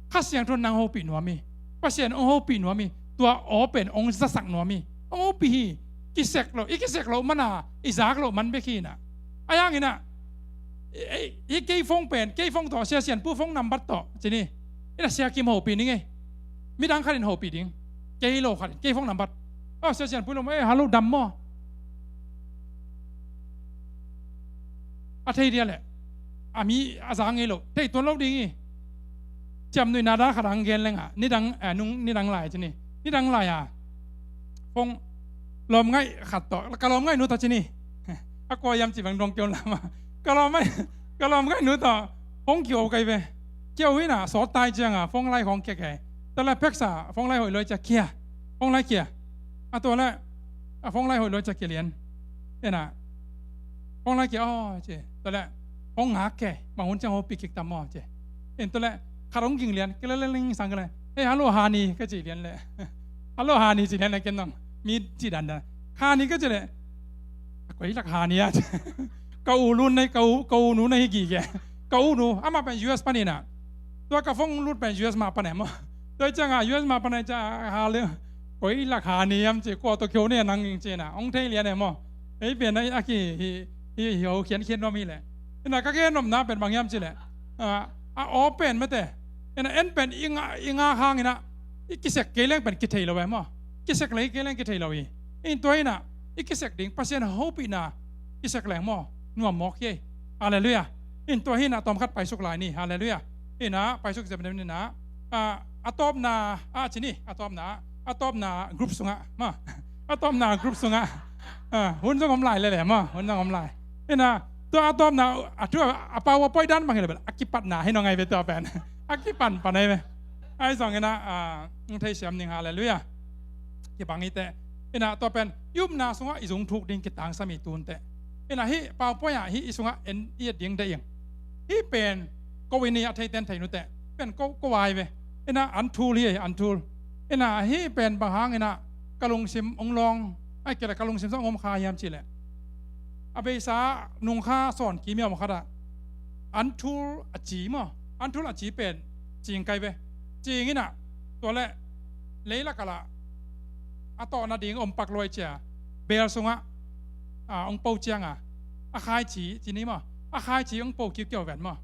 Kha Siangtho nang hopih nuam hi. Pasian hong hopih nuam hi. Tua aw pen hong zasak nuam hi. Hong hopih hi. i sek loh, i kisek loh man a, i zak loh man bek hi na. A yang ina, i, i, i kei phone pen, kei phone tawh, Sia Sian Pu phone number tawh, ci ni. Ina Sia Kim hopih ni ngei. Midang khat in hopih ding. Kei lo khat in, kei phone number. Oh, Sia Sian Pu lo, eh, hello, dam maw? A thei dia leh. A mi a za ngei lo. Thei tuan lo ding hi. Ciam nuihna da khat ang gen leng a. Nidang, eh, nung, nidang lai ci ni. Nidang lai a. Phone lawm ngaih khat tawh. Ka lawm ngaih nu tawh ci ni. A kua hiam ci bang dong keu lam a. Ka lawm ngaih, ka lawm ngaih nu tawh. Phone kio kai ve. Kio hi na, sawt tai ciang a. Phone lai khong kia kai. Tua leh peksa, phone lai hoih loi cia kia. Phone lai kia. A tua leh, a phone lai hoih loi cia kia lian. Ina. Phone lai kia, oh, ci. Tua leh, phone ngak kia. Bang hun ciang hopih kik tam maw, ci. In tua leh, khat hong ging lian, kia leh leh ling sang kia leh. Hey, hello, honey, ka ci lian leh. Hello, honey, ci lian leh ken nong. Mi ci dan dan. Honey, ka ci leh. Koi lak honey a. Ka u lun nei, ka u, ka u nu nei hi gige. Ka u nu, amah pen U S pan ina. Tua ka phone lut pen U S mah pan e maw. Tua ciang a U S mah pan e ciang a ha le. Koi lak honey hiam ci kua tawh kio ne nang ing ci na. Hong thei lian e maw. Ei pen a ki hi, hi, hi ho khian khian nuam hi leh. Ina ka gen nopna pen bang hiam ci leh. A, a aw pen mate. Ina en pen i nga, i nga hang ina. I kisek kei leng pen kithei lo e maw. Kisek lei kei leng kithei lo hi. In tua ina. I kisek ding Pasian hopihna. Kisek leng maw. Nuam mawk hi. Halleluiah. In tua hi na tawm khat paisuk lai ni. Halleluiah. Ina, paisuk zep nem ni na. A, a tawpna, a ci ni, a tawpna, a tawpna group sungah, ma. A tawpna group sungah. A, hun zong om lai lele, ma. Hun zong om lai. Ina, tua a tawpna, a thu, a pau a poi dan bang hi le bel. A kipatna, hi nong ai ve tua pen. A kipan pan ai ve. Ai zong ina, a, ng thei siam ning, halleluiah. Kibang hi te. Ina, tua pen, i upna sungah i zung thuk ding kitang sami tun te. Ina hi, pau poi a, hi i sungah en i et ding de ing. Hi pen, ko ini a thei ten thei nu te. Pen ko, ko ai ve. Ina an thul hi, an thul. Ina hi pen bang hang ina ka lungsim ong long. Ai kele ka lungsim sa ong om kha hiam ci le. A beisa nung kha sawn kim hiam khat a. An thul a ci maw. An thul a ci pen. Cing kai ve. Cing ina. Tua le. Leilak a la. A tawh na ding om pak luai cia. Bel sungah. A, ong po ciang a. A khai ci, ci ni maw. A khai ci ong po kiukiau ven maw.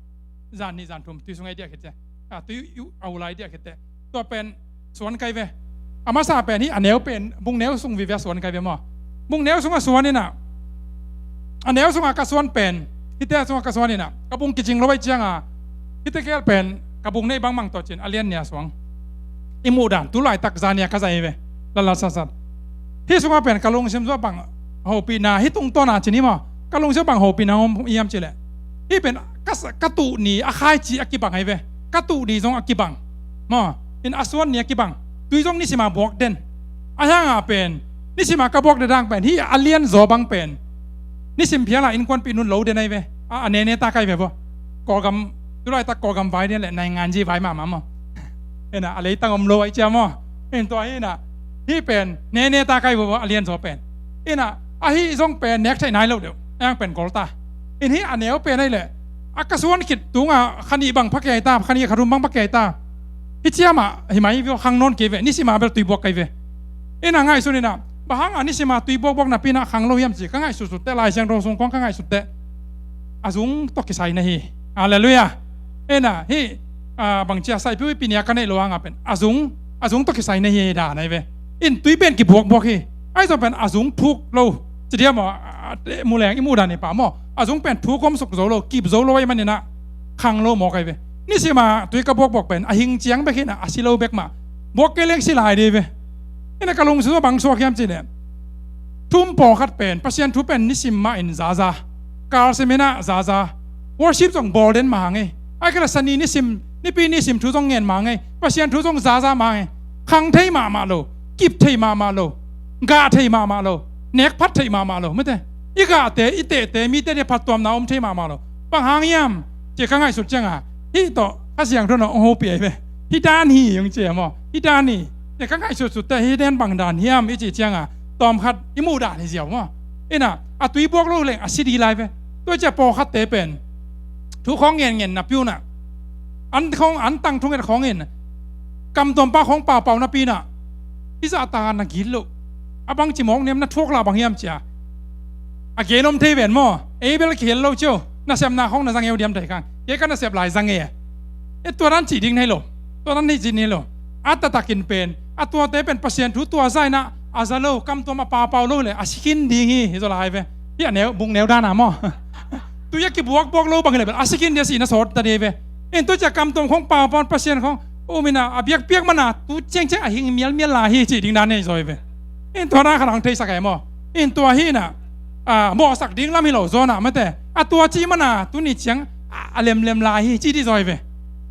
Zan ni zan thum. Tui sung ai diak khit cia. A, tui u, au lai diak khit te. Tua pen suan kai ve. A masa pen hi a neu pen. Bung neu sung vive a suan kai ve maw. Bung neu sung a suan ina. A neu sung a ka suan pen. Hite a sung a ka suan ina. Ka bung kicing lo ai ciang a. Hite kel pen. Ka bung nei bangmang tawh cin. A lian nia suang. I muh dan. Tu laitak zan nia ka zai ve. Lala sasat. Hi sung a pen ka lungsim sua bang. Hopihna. Hi tung tawna cin hi maw. Ka lungsim bang hopihna om hiam ci le. Hi pen ka, ka tuh ni a khai ci a kibang ai ve. Ka tuh ni zong a kibang. Maw, in a suan ni a kibang. Tui zong nisima buak den. A hianga pen. Nisima ka buak den dang pen. Hi a lian zaw bang pen. Nisim phiala innkuanpih nun lo den ai ve. A, a nene ta kai ve bo. Kawlgam, tulaitak Kawlgam vai den le naingan ji vai mama maw. Ina, a leitang om lo ai cia maw. In tua hi ina. Hi pen. Nene ta kai ve bo, a lian zaw pen. Ina, a hi zong pen nek thei nai lo deuh. Ang pen gol ta. In hi a neu pen ai le. A ka suan khit tunga khani bang phakiai ta, khani kharum bang phakiai ta. Hi ciama, hi mai vio khang non kei ve, nisima bel tui buak kai ve. Ina ngaihsun ina, bahang a nisima tui buak buak na pina khang lo hiam ci, ka ngaihsut sut te, Lai Siangtho sung kong ka ngaihsut te. A zung tawh kisai na hi. Halleluiah. Ina, hi, a, bang cia sai piu hi pinia ka neih lo anga pen. A zung, a zung tawh kisai na hi da nai ve. In tui pen kibuak buak hi. Ai zong pen a zung thuk lo. Ci dia maw, a, a, muleng i muh dan i pa maw. A zung pen thuk om suk zo lo, kip zo lo ai manina. Khang lo maw kai ve. Nisima tui ka buak buak pen, a hing ciang bek hina, a si lo bek mah. Buak kei leng si lai di ve. Ina ka lungsim bang suak hiam ci le. Thum pawlkhat pen, Pasian thu pen nisim mah in zaza. Kalsim ina zaza. Worship zong bawl den mah hang e. Ai kala sani nisim, nipi nisim thu zong ngen mah hang e. Pasian thu zong zaza mah hang e. Khang thei mahmah lo. Kip thei mahmah lo. Gah thei mahmah lo. Nek phat thei mahmah lo. Mate. I gahte, i tehte, mite ne phattuamna om thei mahmah lo. Bang hang hiam, cia ka ngaihsut cianga. Hih tawh, a siangtho na ong hopih ai ve. Hih dan hi, ong cia maw. Hih dan hi. Cia ka ngaihsut sut te, hih dan bang dan hiam, i ci cianga. Tawmkhat, i muh dan hi ziau maw. Ina, a tui buak lo leng, a si di lai ve. Tua cia pawlkhatte pen. Thu khawng ngen ngen na piu na. An khawng, an tang thunget khawngin. Kam tuampa khawng paupau na pi na. I zahta na gil lo. A bangci mawk niam na thuak lah bang hiam cia. A gen om thei ven maw. Ei bel kihel lo cio. Nasepna khong na zang eu diam thei kang. Kei ka nasep lai zang e. E tua dan cih ding na hi lo. Tua dan hi cih na hi lo. A taktakin pen a tuate pen Pasian thu tua zah inah a za lo, kamtuam a paupau lo le a si khin ding hi, hi zaw lai ve. Hi a neu, bung neu dan a maw. Tui a kibuakbuak lo bang hi le bel a si khin ding a si na sawt ta ding ve. In tua cia kamtuam khong paupau Pasian khong um inah a biakpiak mana tu ciangciang a hing mialmial lai hi cih ding dan nei zaw hi ve. In tua dan khat hong theisak e maw. In tua hi inah a mawhsak ding lam hi lo zaw nah mate. A tua cih mana tuni ciang a, a lemlem lai hi cih dih zaw hi ve.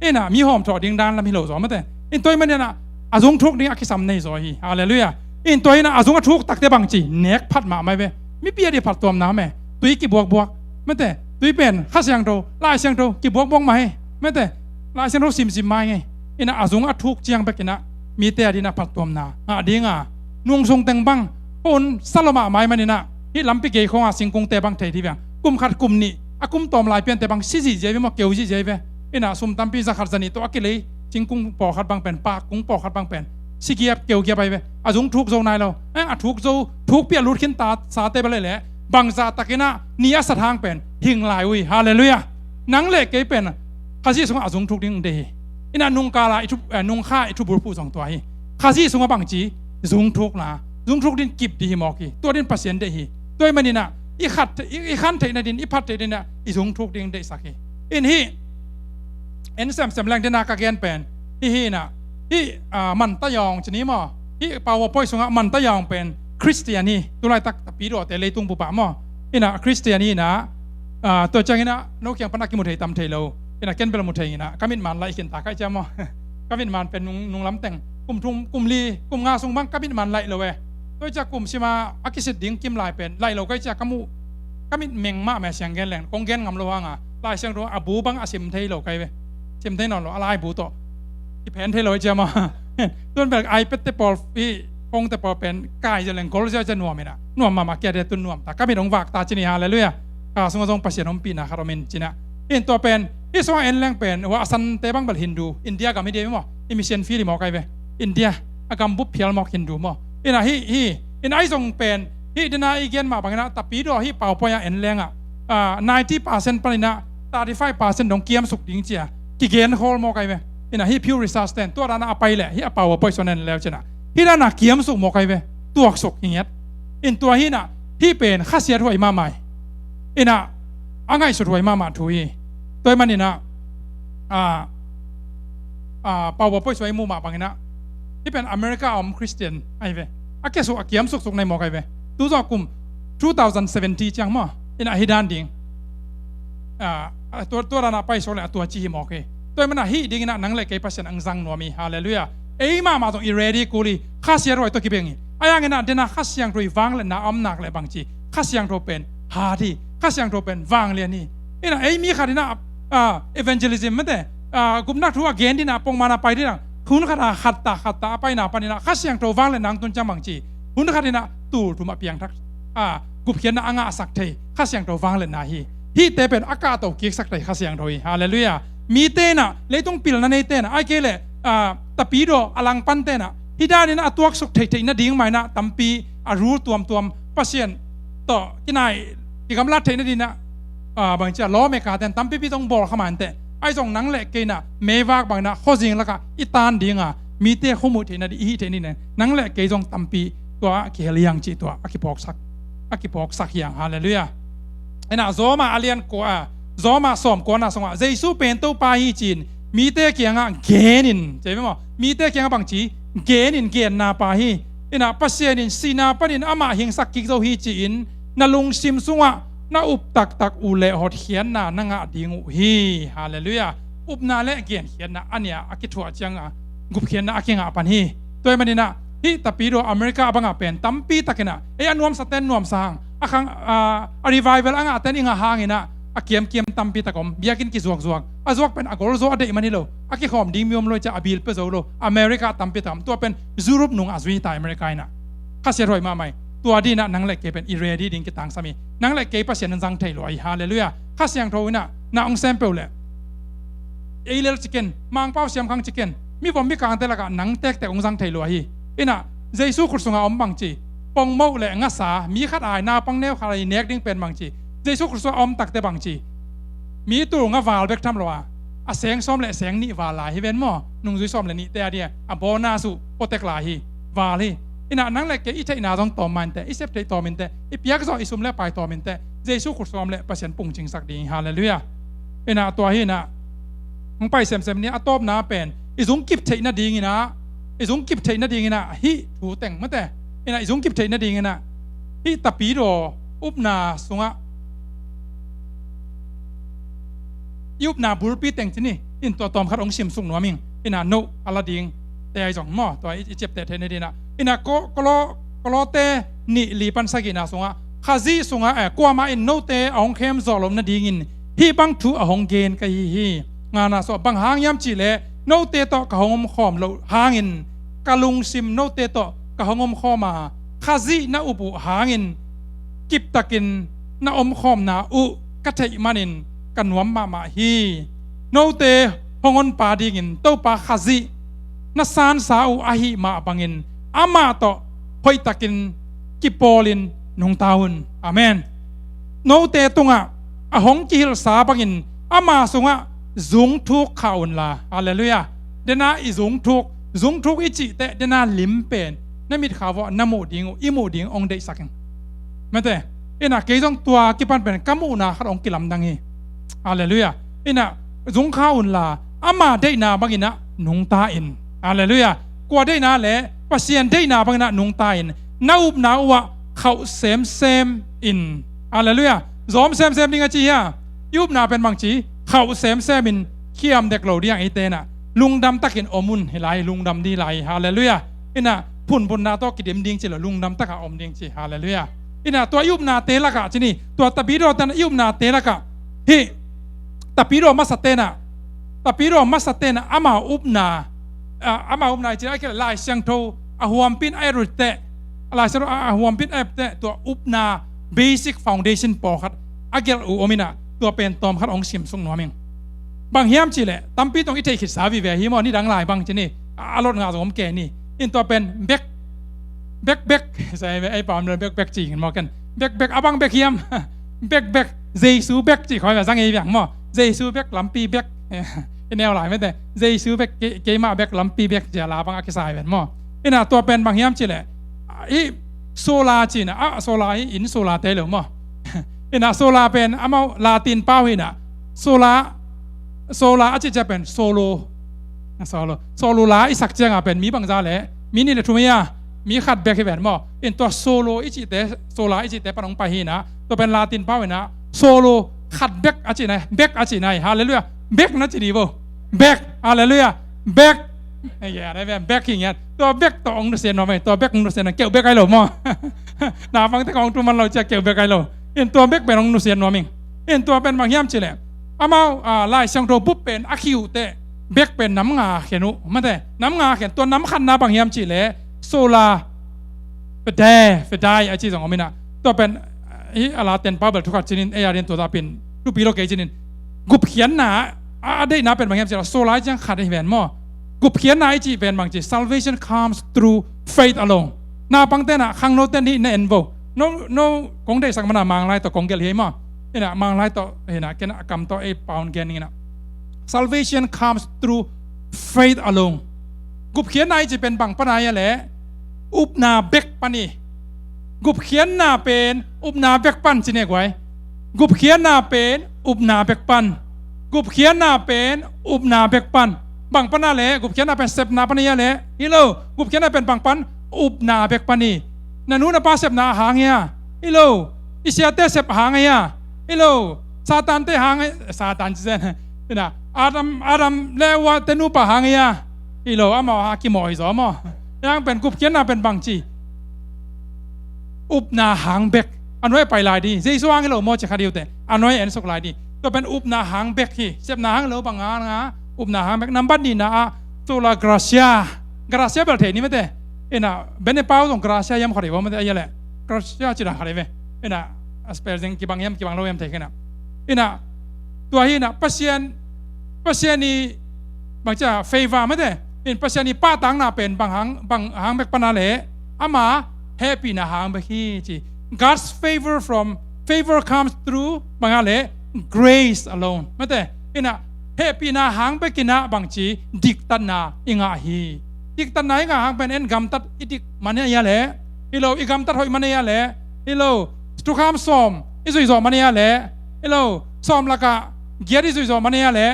Inah mi hawmthawh ding dan lam hi lo zaw mate. In tua hi man inah a zung thuk ding a kisam nei zaw hi. Halleluiah. In tua hi inah a zung a thuk takte bangci nek phat mahmah hi ve. Mipi a dih phattuamna meh. Tui kibuakbuak mate. Tui pen Kha Siangtho, Lai Siangtho kibuakbuak mah hi mate. Lai Siangtho simsim mai ngei. Inah a zung a thuk ciang bek inah mite a dinah phattuamna ngah dinga, nungsung teng bang hun sa lo mahmah hi man inah hih lampi gei khonga singkungte bang thei dih ve. Kum khat kum nih a kum tawm lai piante bang si zihziah hi ve maw, keu zihziah hi ve. Inah sum tampi za khat za nih tawh a kilei singkung pawlkhat bang pen, pak kung pawlkhat bang pen si giap keu giap ahi ve. A zung thuk zo nai lo. Eh, a thuk zo, thukpi a lut khin ta sate bel leh bangzah takinah ni a sat hang pen hing lai uh hi. Halleluiah. Nang le kei pen Khazih sungah a zung thuk ding deih hi. Inah nungkala i thu, eh, nungkha i thubul phuh zong tua hi. Khazih sungah bangci zung thukna, zung thuk din kip dih hi mawk hi. Tua din Pasian deih hi. Tua hi man inah i khat, i, i khan theih nadin, i phat theih dinah i zung thuk ding deihsak hi. In hih en semsem leng dena ka gen pen hih hi inah hih, ah, Mantayawng ci ni maw. Hih PowerPoint sungah Mantayawng pen Khristian hi. Tulaitak Tapidawte leitung bup ah maw. Inah Khristian hi inah, ah, tua ciang inah no kiang pan a kimu thei tam thei lo. Inah ken bel mu thei inah ka mitman laih khin ta kai cia maw. Ka mitman pen nung, nung lamteng kum thum, kum li, kum nga sung bang ka mitman laih lo e. Tua cia kum sima a kisit ding kim lai pen laih lo kai cia ka muh, ka mit meng mahmah siang gen leng kong gen ngam lo hanga Lai Siangtho a bu bang a sim thei lo kai ve. Sim thei nawn lo a laibu tawh i phen thei lo i cia maw. Tun bel iPad te pawl, i phone te pawl pen kai zia leng gol zia cia nuam inah nuam mahmah kia de tun nuam ta. Ka mit hong vak ta ci ni. Halleluiah. Ka sungah zong Pasian ompihna khat om in cinah. In tua pen hih sungah en leng pen hua a sante bang bel Hindu, India gam hi dia maw. I mission field hi mawk ahi ve. India a gam bup phial mawk Hindu maw. Inah hih, hih inah ahi zong pen hih dena i gen mah bang inah Tapidaw hih PowerPoint ah en lengah, ah, ninety percent pan inah thirty five percent dong kiamsuk ding cia kigen khawl mawk ahi ve. Inah hih Pew Research ten tua dana a pai leh hih a PowerPoint sung en leu cinah hih dana kiamsuk mawk ahi ve. Tuaksuk hi ngiat. In tua hi inah hih pen khasiathuai mahmah hi. Inah a ngaihsuthuai mahmah thu hi. Tua hi man inah, ah, ah, PowerPoint sung i muh mah bang inah hih pen America a om Khristian ahi ve. A kiasuk a kiamsuksuk na hi mawk ahi ve. Tu zawh kum two thousand seventy ciang maw inah hih dan ding, ah, tua, tua dana pai suak leh a tua ci hi mawk hi. Tua hi manah hih ding inah nang le kei Pasian ang zang nuam hi. Halleluiah. Ei mahmah zong i ready kul hi. Khasiathuai tawh kibeng hi. A yang inah dena Kha Siangtho i vangliatna a om nak leh bangci Kha Siangtho pen hat hi. Kha Siangtho pen vanglian hi. Inah ei mi khat inah, ah, evangelism mate, ah, gupna thu a gen dinah pongmana pai dinah hun khat a khatta khatta a paina pan inah Kha Siangtho vangliatna ang tun ciang bangci hun khat inah tul thum a piangthak, ah, gupkhiatna a ngahsak thei Kha Siangtho vangliatna hi. Hihte pen a kahto kiksak thei Kha Siangtho hi. Halleluiah. Mite inah leitung pilna neite inah ai kei leh, ah, Tapidaw a langpante inah hih dan inah a tuaksuk theihtheih nading mah inah tampi a rul tuamtuam Pasian tawh kinai kigamlat theih nadinah, ah, bangcia lawmekaten tampipi zong bawl kha mah inteh. Ahi zong nang le kei inah meivak bang inah khuazing lakah i tan dinga mite khuamuih theih nading i hih theih nading nang le kei zong tampi tua a kihel hiang cih tua a kipawksak, a kipawksak hiang. Halleluiah. Inah Zawma a lian kua, Zawma sawm kuana sungah Jesu pen Topa hi ci-in mite kiangah genin, ci ve maw? Mite kiangah bangci genin genna pa hi. Inah Pasian in sihna panin amah hingsak kik zo hi ci-in na lungsim sungah na up taktak uh leh hotkhiatna na ngah ding uh hi. Halleluiah. Upna le genkhiatna a nia a kithuah cianga gupkhiatna a kingah pan hi. Tua hi maninah hih Tapidaw America a bangah pen tampi takinah ei a nuamsaten nuamsa hang a khang, a, a revival a ngahten i ngah hanginah a kiamkiam tampi tak om. Biakinn kizuakzuak a zuak pen a golzaw a deih man hi lo. A kikhawm ding mi om lo cia a bil pia zo lo. America tampi tak om. Tua pen Europe nung a zui ta America inah. Khasiathuai mahmah hi. Tua dinah nang le kei pen i ready ding kitangsam hi. Nang le kei Pasian in zang thei lua hi. Halleluiah. Kha Siangtho inah na hong sem peuh leh ei lel ciken, Mangpau siamkhang ciken, mivom mikangte lakah nang tektek hong zang thei lua hi. Inah Jesu khut sungah om bangci pongmoh le ngasa, mi khat ai naupang neu khat ai nek ding pen bangci, Jesu Khrist a om takte bangci, mi tul nga val bek tham lo a, a seng sawm le seng nih val lai hi ven maw? Nungzui sawm le nihte a dia a bonus uh protect lai hi, val hi. Inah nang le kei i theihna zong tawm ma inteh, i sep theih tawm inteh, i piak zawh i sum le pai tawm inteh, Jesu Khrist a om le Pasian pungcingsak ding hi. Halleluiah. Inah tua hi inah hong pai semsem ni. A tawpna pen i zung kip theih nading inah, i zung kip theih nading inah hih thu teng mate. Inah i zung kip theih nading inah hih tapidaw upna sungah i upna bulpi teng ci ni. In tua tawm khat hong simsuk nuam ing. Inah no a la ding te ai zong maw, tua i, i ciapteh theih nading inah, inah Ko-, Kolo-, Kolote nih li pan sagihna sungah, Khazih sungah, eh, kuamah in note a hong khem zawh loh nadingin hih bang thu a hong gen ka hi hi. Ngana sungah bang hang hiam cihleh, note tawh ka hong omkhawm loh hangin ka lungsim note tawh ka hong omkhawm a, Khazih na up uh hangin kiptakin na omkhawmna uh ka theih manin ka nuam mahmah hi. Note hong honpa dingin Topa Khazih na sansa uh ahih mah bangin amah tawh hoihtakin kipawlin nungta un. Amen. Note tungah a hong kihilhsa bangin ama sungah zungthuk khah unla. Halleluiah. Dena i zungthuk, zungthuk i cihteh dena lim pen na mitkha vuah na muh ding uh, i muh ding hong deihsak ing. Mate, inah kei zong tua kipan pen ka muhna khat hong kilamdang hi. Halleluiah. Inah zungkhak unla ama deihna bang inah nungta in. Halleluiah. Kua deihna le Pasian deihna bang inah nungta in, na upna uhah khauh semsem in. Halleluiah. Zawm semsem ding a ci hia? I upna pen bangci, khauh semsem in, khiam dek lo ding a, eite inah lungdam takin om un. Hi lai, lungdam ding lai. Halleluiah. Inah phunphunna tawh kidim ding ci lo, lungdam takah om ding ci. Halleluiah. Inah tua i upnate lakah ci ni, tua tapidaw ten i upnate lakah hih tapidaw masa tenah, tapidaw masa tenah ama upna, ah, ama upna i ci a kei Lai Siangtho a huampin a et uh teh, Lai Siangtho a, a huampin a et uh teh, tua upna basic foundation pawlkhat a gelh uh om inah, tua pen tawm khat hong simsuk nuam ing. Bang hiam cihleh, tampi tawh i theih khitsa vive hi maw, nidang lai bang ci ni, a, a lot ngah zong om kei ni. In tua pen bek, bek, bek, sa ei pam le bek, bek ci ngin maw ken. Bek, bek, a bang bek hiam? Bek, bek, Jesu bek ci khoi ve zang ei viang maw. Jesu bek, lampi bek. I neu lai mete. Jesu bek, kei, keimah bek, lampi bek ci a la bang a kisai ven maw. Inah tua pen bang hiam cihleh, i sola ci inah, a, sola hi, inn sola te lo maw. Inah sola pen amau Latin pau hi inah, sola, sola a cih ciang pen solo. Solo. Solo la i sak ciangah pen mi bangza le, mi nih le thum hi a, mi khat bek hi ven maw. In tua solo i cihte, sola i cihte pan hong pai hi inah, tua pen Latin pau inah solo, khat bek a cihna hi, bek a cihna hi. Halleluiah. Bek na ci dih vo. Bek. Halleluiah. Bek. Ei, ya, bek hi ngiat. Tua bek tawh hong nusiat nuam ing. Tua bek hong nusiat nuam, keuh bek ai lo maw. Naupangte kong tu man lo ciah keuh bek ai lo. In tua bek pen hong nusiat nuam ing. In tua pen bang hiam cihleh, amau, ah, Lai Siangtho bup pen a khih uh teh bek pen nam nga khen uh mate. Nam nga khen, tua nam khatna bang hiam cihleh, sola fide, fide a ci zong om inah. Tua pen, ah, hi a Latin pau bel thu khat ci nin, ei a din tua ta pen thupi lo kei ci nin. Gupkhiatna a, a deihna pen bang hiam cihleh, sola i ciang khat hi ven maw. Gupkhiatna i cih pen bangci, salvation comes through faith alone. Naupang tenah khangno ten hih na en vo. No, no, kong deihsak mana Manglai tawh kong gelh hi maw. Inah Manglai tawh hi inah, ken a kam tawh ei paun gen inah. Salvation comes through faith alone. Gupkhiatna i cih pen bang pana hia leh, upna bek pan hi. Gupkhiatna pen upna bek pan ci ne guai. Gupkhiatna pen upna bek pan. Gupkhiatna pen upna bek pan. Bang pana le, gupkhiatna pen sepna pan hia le? Hi lo. Gupkhiatna pen bang pan? Upna bek pan hi. Na nu na pa sepna hang hia? Hi lo. I siate sep hang hia? Hi lo. Satan te hang, Satan ci zen. Ina, Adam, Adam le Eva te nupa hang hia? Hi lo, amau ha kimawh hi zaw maw. Yang pen gupkhiatna pen bang ci? Upna hang bek. A nuai pai lai di. Jesu hang hi lo maw ci kha diu te. A nuai en suk lai di. Tua pen upna hang bek hi. Sepna hang lo bang a nga, upna hang bek. Nambat nihna ah, sola gratia. Gratia bel thei ni mete. Ina, bene pau zong gratia hiam kha di bo mete a hia le. Gratia ci dang kha di ve. Ina, a spell zeng kibang hiam, kibang lo hiam thei kena. Ina, tua hi ina, Pasian, Pasian i bang cia favor mete. In Pasian i pahtakna pen bang hang, bang hang bek pana le. Ama, hehpihna hang bek hi ci. God's favor from favor comes through bang a le grace alone. Mate, ina hehpihna hang bek ina bangci diktatna i ngah hi. Diktatna i ngah hang pen en gamtat i dik man a le, hi lo, i gamtat hoih man a le, hi lo, thukham sawm i zui zawh man a le, hi lo, sawm lakah giat i zui zawh man a le,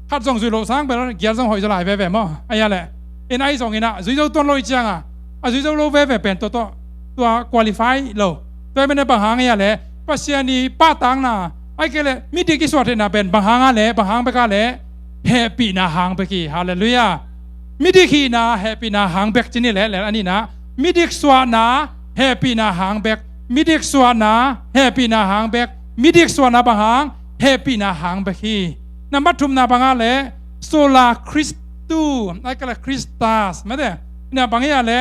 khat zong zui loh sang bel giat zong hoih zaw lai veve maw, a le, in ai zong ina zui zo tuan lo i cianga a zui zo lo veve pen tua tawh tua qualify lo. Tua i mene bang hang a le, Pasian i pahtakna ai ke le midik i suah theihna pen bang hang a le, bang hang bek a le, hehpihna hang bek hi. Halleluiah. Midik hihna hehpihna hang bek ci ni le, le a nihna, midik suahna hehpihna hang bek, midik suahna hehpihna hang bek, midik suahna bang hang, hehpihna hang bek hi. Nambat thumna bang a le, sola Christu, ai ke le Christus, mate, ina bang hi a le,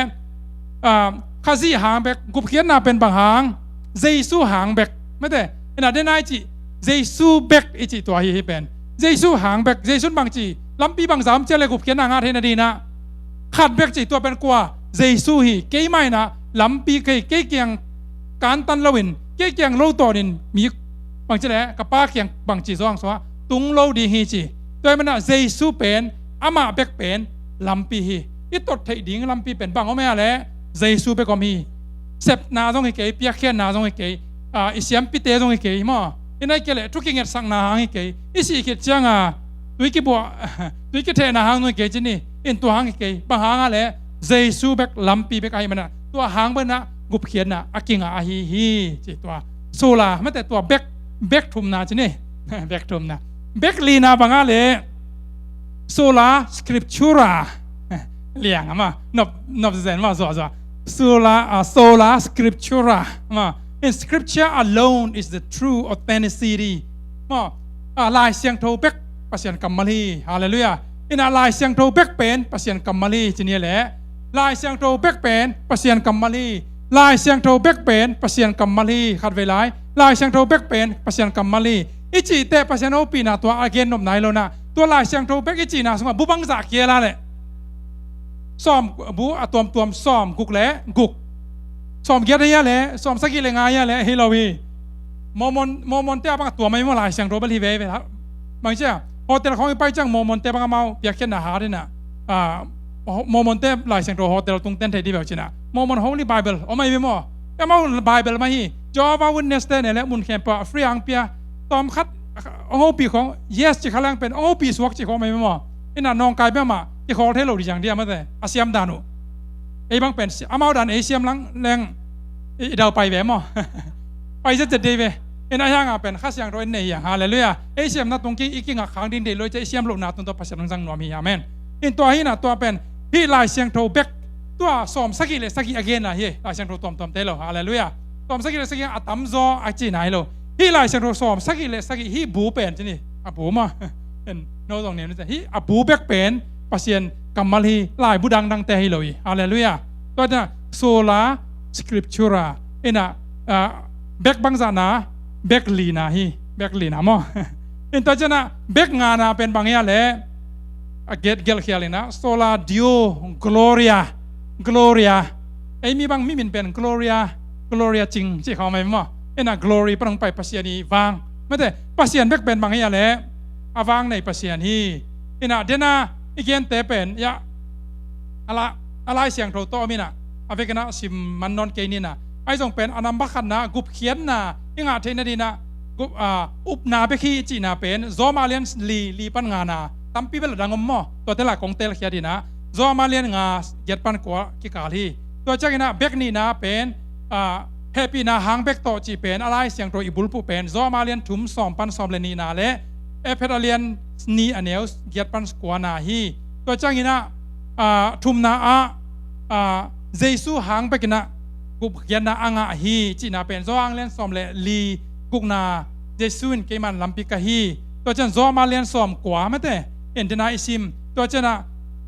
ah, Khazih hang bek, gupkhiatna pen bang hang, Jesu hang bek, mate, ina den ai ci, Jesu bek i ci tua hi, hi pen Jesu hang bek. Jesu in bangci, lampi bangza om cia le gupkhiatna ngah theihna dina khat bek ci, tua pen kua? Jesu hi. Keima ina lampi kei, kei kiang kantan loin, kei kiang lo tawnin mi bangci le ka Pa kiang bangci zawng sua tung lo ding hi ci. Tua i mana Jesu pen, amah bek pen lampi hi. I tot theih ding lampi pen bang om a le, Jesu bek om hi. Sepna zong hi kei, piakkhiatna zong hi kei, ah, i siampite zong hi kei maw, i nai ke le thu kingetsakna hang hi kei. I sih khit cianga tui kibuah, tui kithehna hang zong hi kei ci ni. In tua hang hi kei. Bang hang a le, Jesu bek lampi bek ahi mana tua hang bek na gupkhiatna a kingah ahi hi ci. Tua sola, mate, tua bek, bek thumna ci ni. Bek thumna. Bek lina bang a le, sola Scriptura. Liang ama nop, nop zen ma, zua, zua. Sola, ah, sola Scriptura ma. In Scripture alone is the true authenticity ma. Ah, Lai Siangtho bek Pasian kammal hi. Halleluiah. Ina Lai Siangtho bek pen Pasian kammal hi ci ni le, Lai Siangtho bek pen Pasian kammal hi. Lai Siangtho bek pen Pasian kammal hi. Khatvei lai, Lai Siangtho bek pen Pasian kammal hi. I cihte Pasian hopihna tua a gen nop nai lo na. Tua Lai Siangtho bek i cihna sungah bu bangzah kial a le, sawm bu a tuamtuam sawm guk le guk, sawm giat hi a le, sawm sagih le nga hi a le, hi lo hi. Mormon, Mormon te a bang a tuam ahi maw, Lai Siangtho bel hi veve. Bang cia hotel khawng i pai ciang Mormon te bang amau piakkhiatna hat ina, ah, Mormon te Lai Siangtho hotel tung ten thei di bel cina Mormon Holy Bible om ahi ve maw. Amau Bible mah hi. Jehovah Witness te ne le mun khempeuh a free ang pia. Tawm khat ong hopih khawng, yes ci kha leng pen ong hopih suak ci khawng mai maw. Ina nawngkai bia mah kikhawl thei lo di ciang dia mate, a siam dan uh. Ei bang pen amau dan ei siam lang leng i, i dau pai ve maw. Pai zet zet dei ve. Ina hianga pen Kha Siangtho in nei hiang. Halleluiah. Ei siamna tung ki i kingak khang ding dei lo i cia i siam lohna tung tawh Pasian hong zang nuam hi. Amen. In tua hi na, tua pen hih Lai Siangtho bek, tua sawm sagih le sagih a genna hi. Lai Siangtho tuamtuam te lo. Halleluiah. Sawm sagih le sagih a tamzaw a cihna hi lo. Hih Lai Siangtho sawm sagih le sagih hih bu pen ci ni. A bu ma. En no zong ni hih a bu bek pen Pasian kammal hi, laibu dangdangte hi lo hi. Halleluiah. Tua na sola Scriptura. Ina, ah, bek bangzahna, bek lina hi. Bek lina maw. In tua ciana bek ngana pen bang hi a le, a get gelh khial ina, sola Deo Gloria. Gloria. Ei mi bang mi min pen Gloria, Gloria cing ci khawm ei maw. Ina glory pan hong pai Pasian i vang. Mate, Pasian bek pen bang hi a le, a vang nei Pasian hi. Ina dena i gente pen ia, a la, a Lai Siangtho tawh om ina, a vekina sim man nawn kei nina. Ai zong pen a nambat khatna gupkhiatna i ngah theihna dina, gup, ah, upna bek hi cihna pen Zawma lian li, li pan ngana. Tampi bel a dang om maw. Tuate lah kong telkhia dina. Zawma lian nga giat pan kua kikal hi. Tua ciangina bek nihna pen, ah, hehpihna hang bek tawh cih pen a Lai Siangtho i bulphuh pen Zawma lian thum sawm pan sawm le nihna le Ephet a lian nih a neu giat pan kuana hi. Tua ciangina, ah, thumna ah, ah, Jesu hang bekina gupkhiatna a ngah hi cihna pen Zawma lian sawm le li gukna, Jesu in keiman lampi ka hi. Tua cian Zawma lian sawm kua mate, en dena i sim. Tua ciana,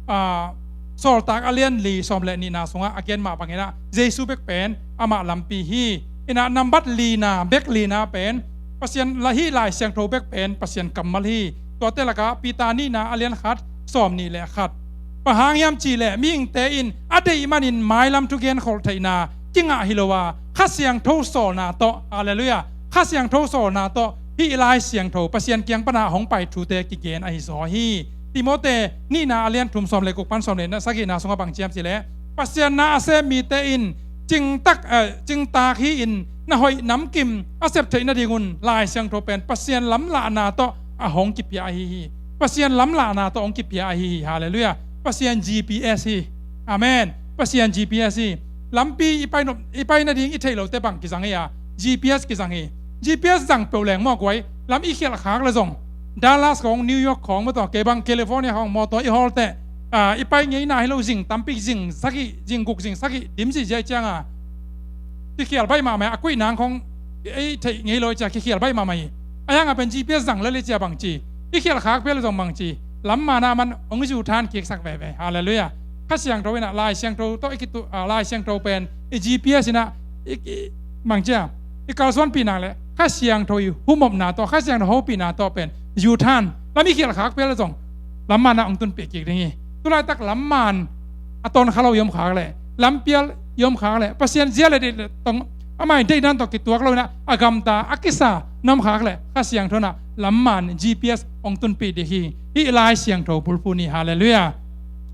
ah, Sawltak a lian li sawm le nihna sungah a gen mah bangina Jesu bek pen amah lampi hi. Ina nambat lina, bek lina pen Pasian la hi, Lai Siangtho bek pen Pasian kammal hi. Tuate laka Peter nihna a lian khat sawm nih le khat. Bang hang hiam cihleh mihingte in a deih manin mailam thugen kholh theihna kingah hi lo a, Kha Siangtho sawlna tawh, halleluiah, Kha Siangtho sawlna tawh hih Lai Siangtho Pasian kiang pana hong pai thute kigen ahi zaw hi. Timote nihna a lian thum sawm le guk pan sawm le sagihna sungah bang ci hiam cihleh, Pasian na a sem mite in cingtak, eh, cingtak hi-in na hoih namkim a sep theih nadingun Lai Siangtho pen Pasian lamlahna tawh a hong kipia ahi hi. Pasian lamlahna tawh hong kipia ahi hi. Halleluiah. Pasian G P S hi. Amen. Pasian G P S hi. Lampi i pai nop, i pai nading i theih lote bang kizang hi a, G P S kizang hi. G P S zang peuh leng maw guai, lam i khialh khak le zong, Dallas khawng, New York khawng, mawtaw kei bang California khawng mawtaw i hawlte, ah, i pai ngeina hi lo zing tampi, zing sagih, zing guk, zing sagih dim zihziah i cianga kikhial baih mahmah, a kuih nang khawng ei theih ngei lo i cia kikhial baih mahmah hi. A hianga pen G P S zang lel i cia bang ci, i khialh khak pia le zong bang ci, lam mana man hong U-turn kiksak veve. Halleluiah. Kha Siangtho inah Lai Siangtho tawh i kitu, ah, Lai Siangtho pen i G P S inah i, i, bang cia i kalsuanpih nak le Kha Siangtho i humopna tawh, Kha Siangtho hopihna tawh pen U-turn, lam i khialh khak pia le zong lam mana hong tunpih kik ding hi. Tulaitak lam man a ton kha lo i om khak le, lampial i om khak le, Pasian zia le deih le tong, amah in deihdan tawh kituak lo inah a gamta a kisa na om khak le, Kha Siangtho inah lam man G P S hong tunpih ding hi. Hih Lai Siangtho bulphuh ni. Halleluiah.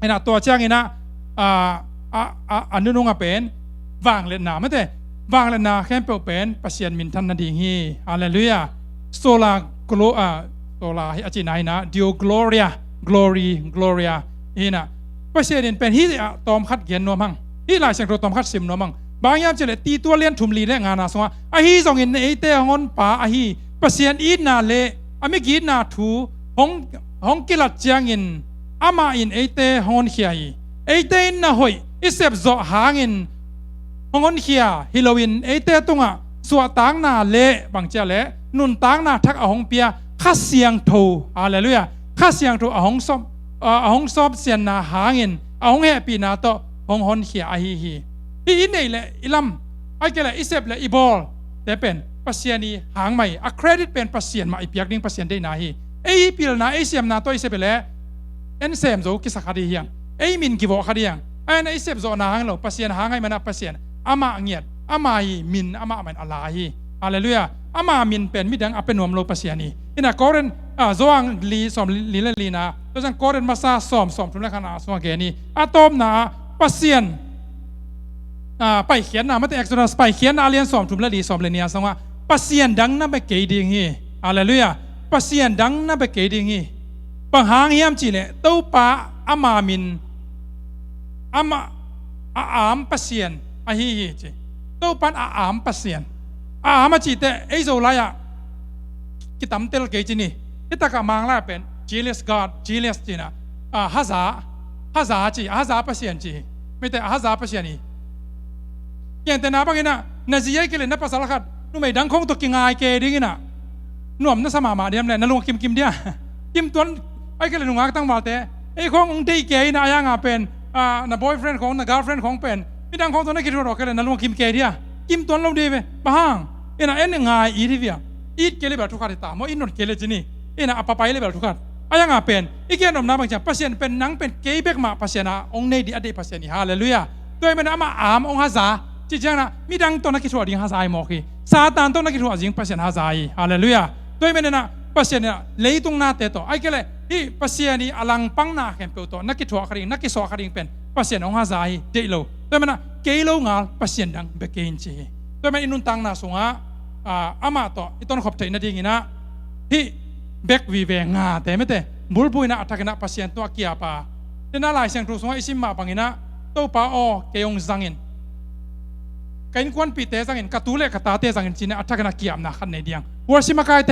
Inah tua cianginah, ah, a, a, a nunung a pen vangliatna mate, vangliatna khempeuh pen Pasian minthan nading hi. Halleluiah. Sola glo, ah, sola hi a cina hinah, Deo Gloria, glory, gloria hinah. Pasian in pen hih ah tawmkhat gen nuam hang, hih Lai Siangtho tawmkhat sim nuam hang. Bang hiam cihleh Titu a lian thum li le ngana sungah, ahi zongin eite hong honpa ahi Pasian itna le a migitna thu hong, hong kilat ciangin amah in eite hong honkhia hi. Eite in na hoih i sepzawh hangin hong honkhia hi loin eite tungah suahtakna le bang cia le nuntakna thak a hong pia Kha Siangtho, halleluiah, Kha Siangtho a hong sawm, a, a hong sawmsianna hangin a hong hehpihna tawh hong honkhia ahi hi. Hih i neih le i lam, ahih kei le i sep le i bawl te pen Pasian i hang mah hi. A credit pen Pasian mah i piak ding, Pasian deihna hi. Ei pilna, ei siamna tawh i sep le en sem zo kisa kha ding hiang, ei min kivawh kha ding hiang. Ahi na i sepzawhna hang lo, Pasian hang ahih mana Pasian amah ngiat, amah hi, min amah mah in a la hi. Halleluiah. Ama min pen midang a pia nuam lo Pasian hi. Inah Korin, ah, Johan li sawm li le lina, tua ciang Korin masa sawm, sawm thum le khatna sungah gen hi. A tawpna ah Pasian, ah, Paikhiatna mate, Exodus, Paikhiatna a lian sawm thum le li, sawm le nih sungah Pasian dang na bia kei ding hi. Halleluiah. Pasian dang na bia kei ding hi. Bang hang hiam cihleh Topa ama min, ama a am Pasian ahi hi ci. Topan a am Pasian. A am a cihte ei Zolai ah kitamtel kei ci ni. Hitakah Manglai ah pen jealous God, jealous cina, ah, haza, haza ci, haza Pasian ci hi. Mite a haza Pasian hi. Kiangte na bangin ah na zi ahih kei le na pasal khat numei dang khawng tawh kingai kei dingin ah nuam na sa mahmah diam le na lung a kimkim dia? Kimtuan, ahih kei le nungak tangvalte, ei khawng hong deih kei in ah, a yanga pen, ah, na boyfriend khawng, na girlfriend khawng pen midang khawng tawh na kithuah kei le na lung a kim kei dia? Kimtuan lo dih ve. Bang hang? Inah en ngai it hi via. It kei le bel thukhat hi ta maw, it nawn kei le ci ni. Inah a papai le bel thukhat. A yanga pen i gen nopna bang ciang Pasian pen nang pen kei bek mah Pasian a hong nei dih a deih Pasian hi. Halleluiah. Tua ahih mana ama am hong haza cih ciangin ah midang tawh na kithuah ding haza hi mawk hi. Satan tawh na kithuah zing Pasian haza hi. Halleluiah. Tua ahih mana Pasian inah leitung nate tawh, ahih kei le hih Pasian i a langpangna khempeuh tawh na kithuah kha ding, na kisuah kha ding pen Pasian hong haza hi, deih lo. Tua ahih mana kei lo ngal Pasian dang bia kei in ci hi. Tua ahih mana i nuntakna sungah, ah, amah tawh i tonkhop theih nadingin ah hih bek vive ngate mite bulphuh inah a thakin ah Pasian tungah kiap a, tena Lai Siangtho sungah i sim mah bangin ah, Topa aw, kei hong zangin, ka innkuanpihte zangin, ka tu le ka tate zangin ci-in ah a thakin ah kiapna khat nei diang. Worship makaite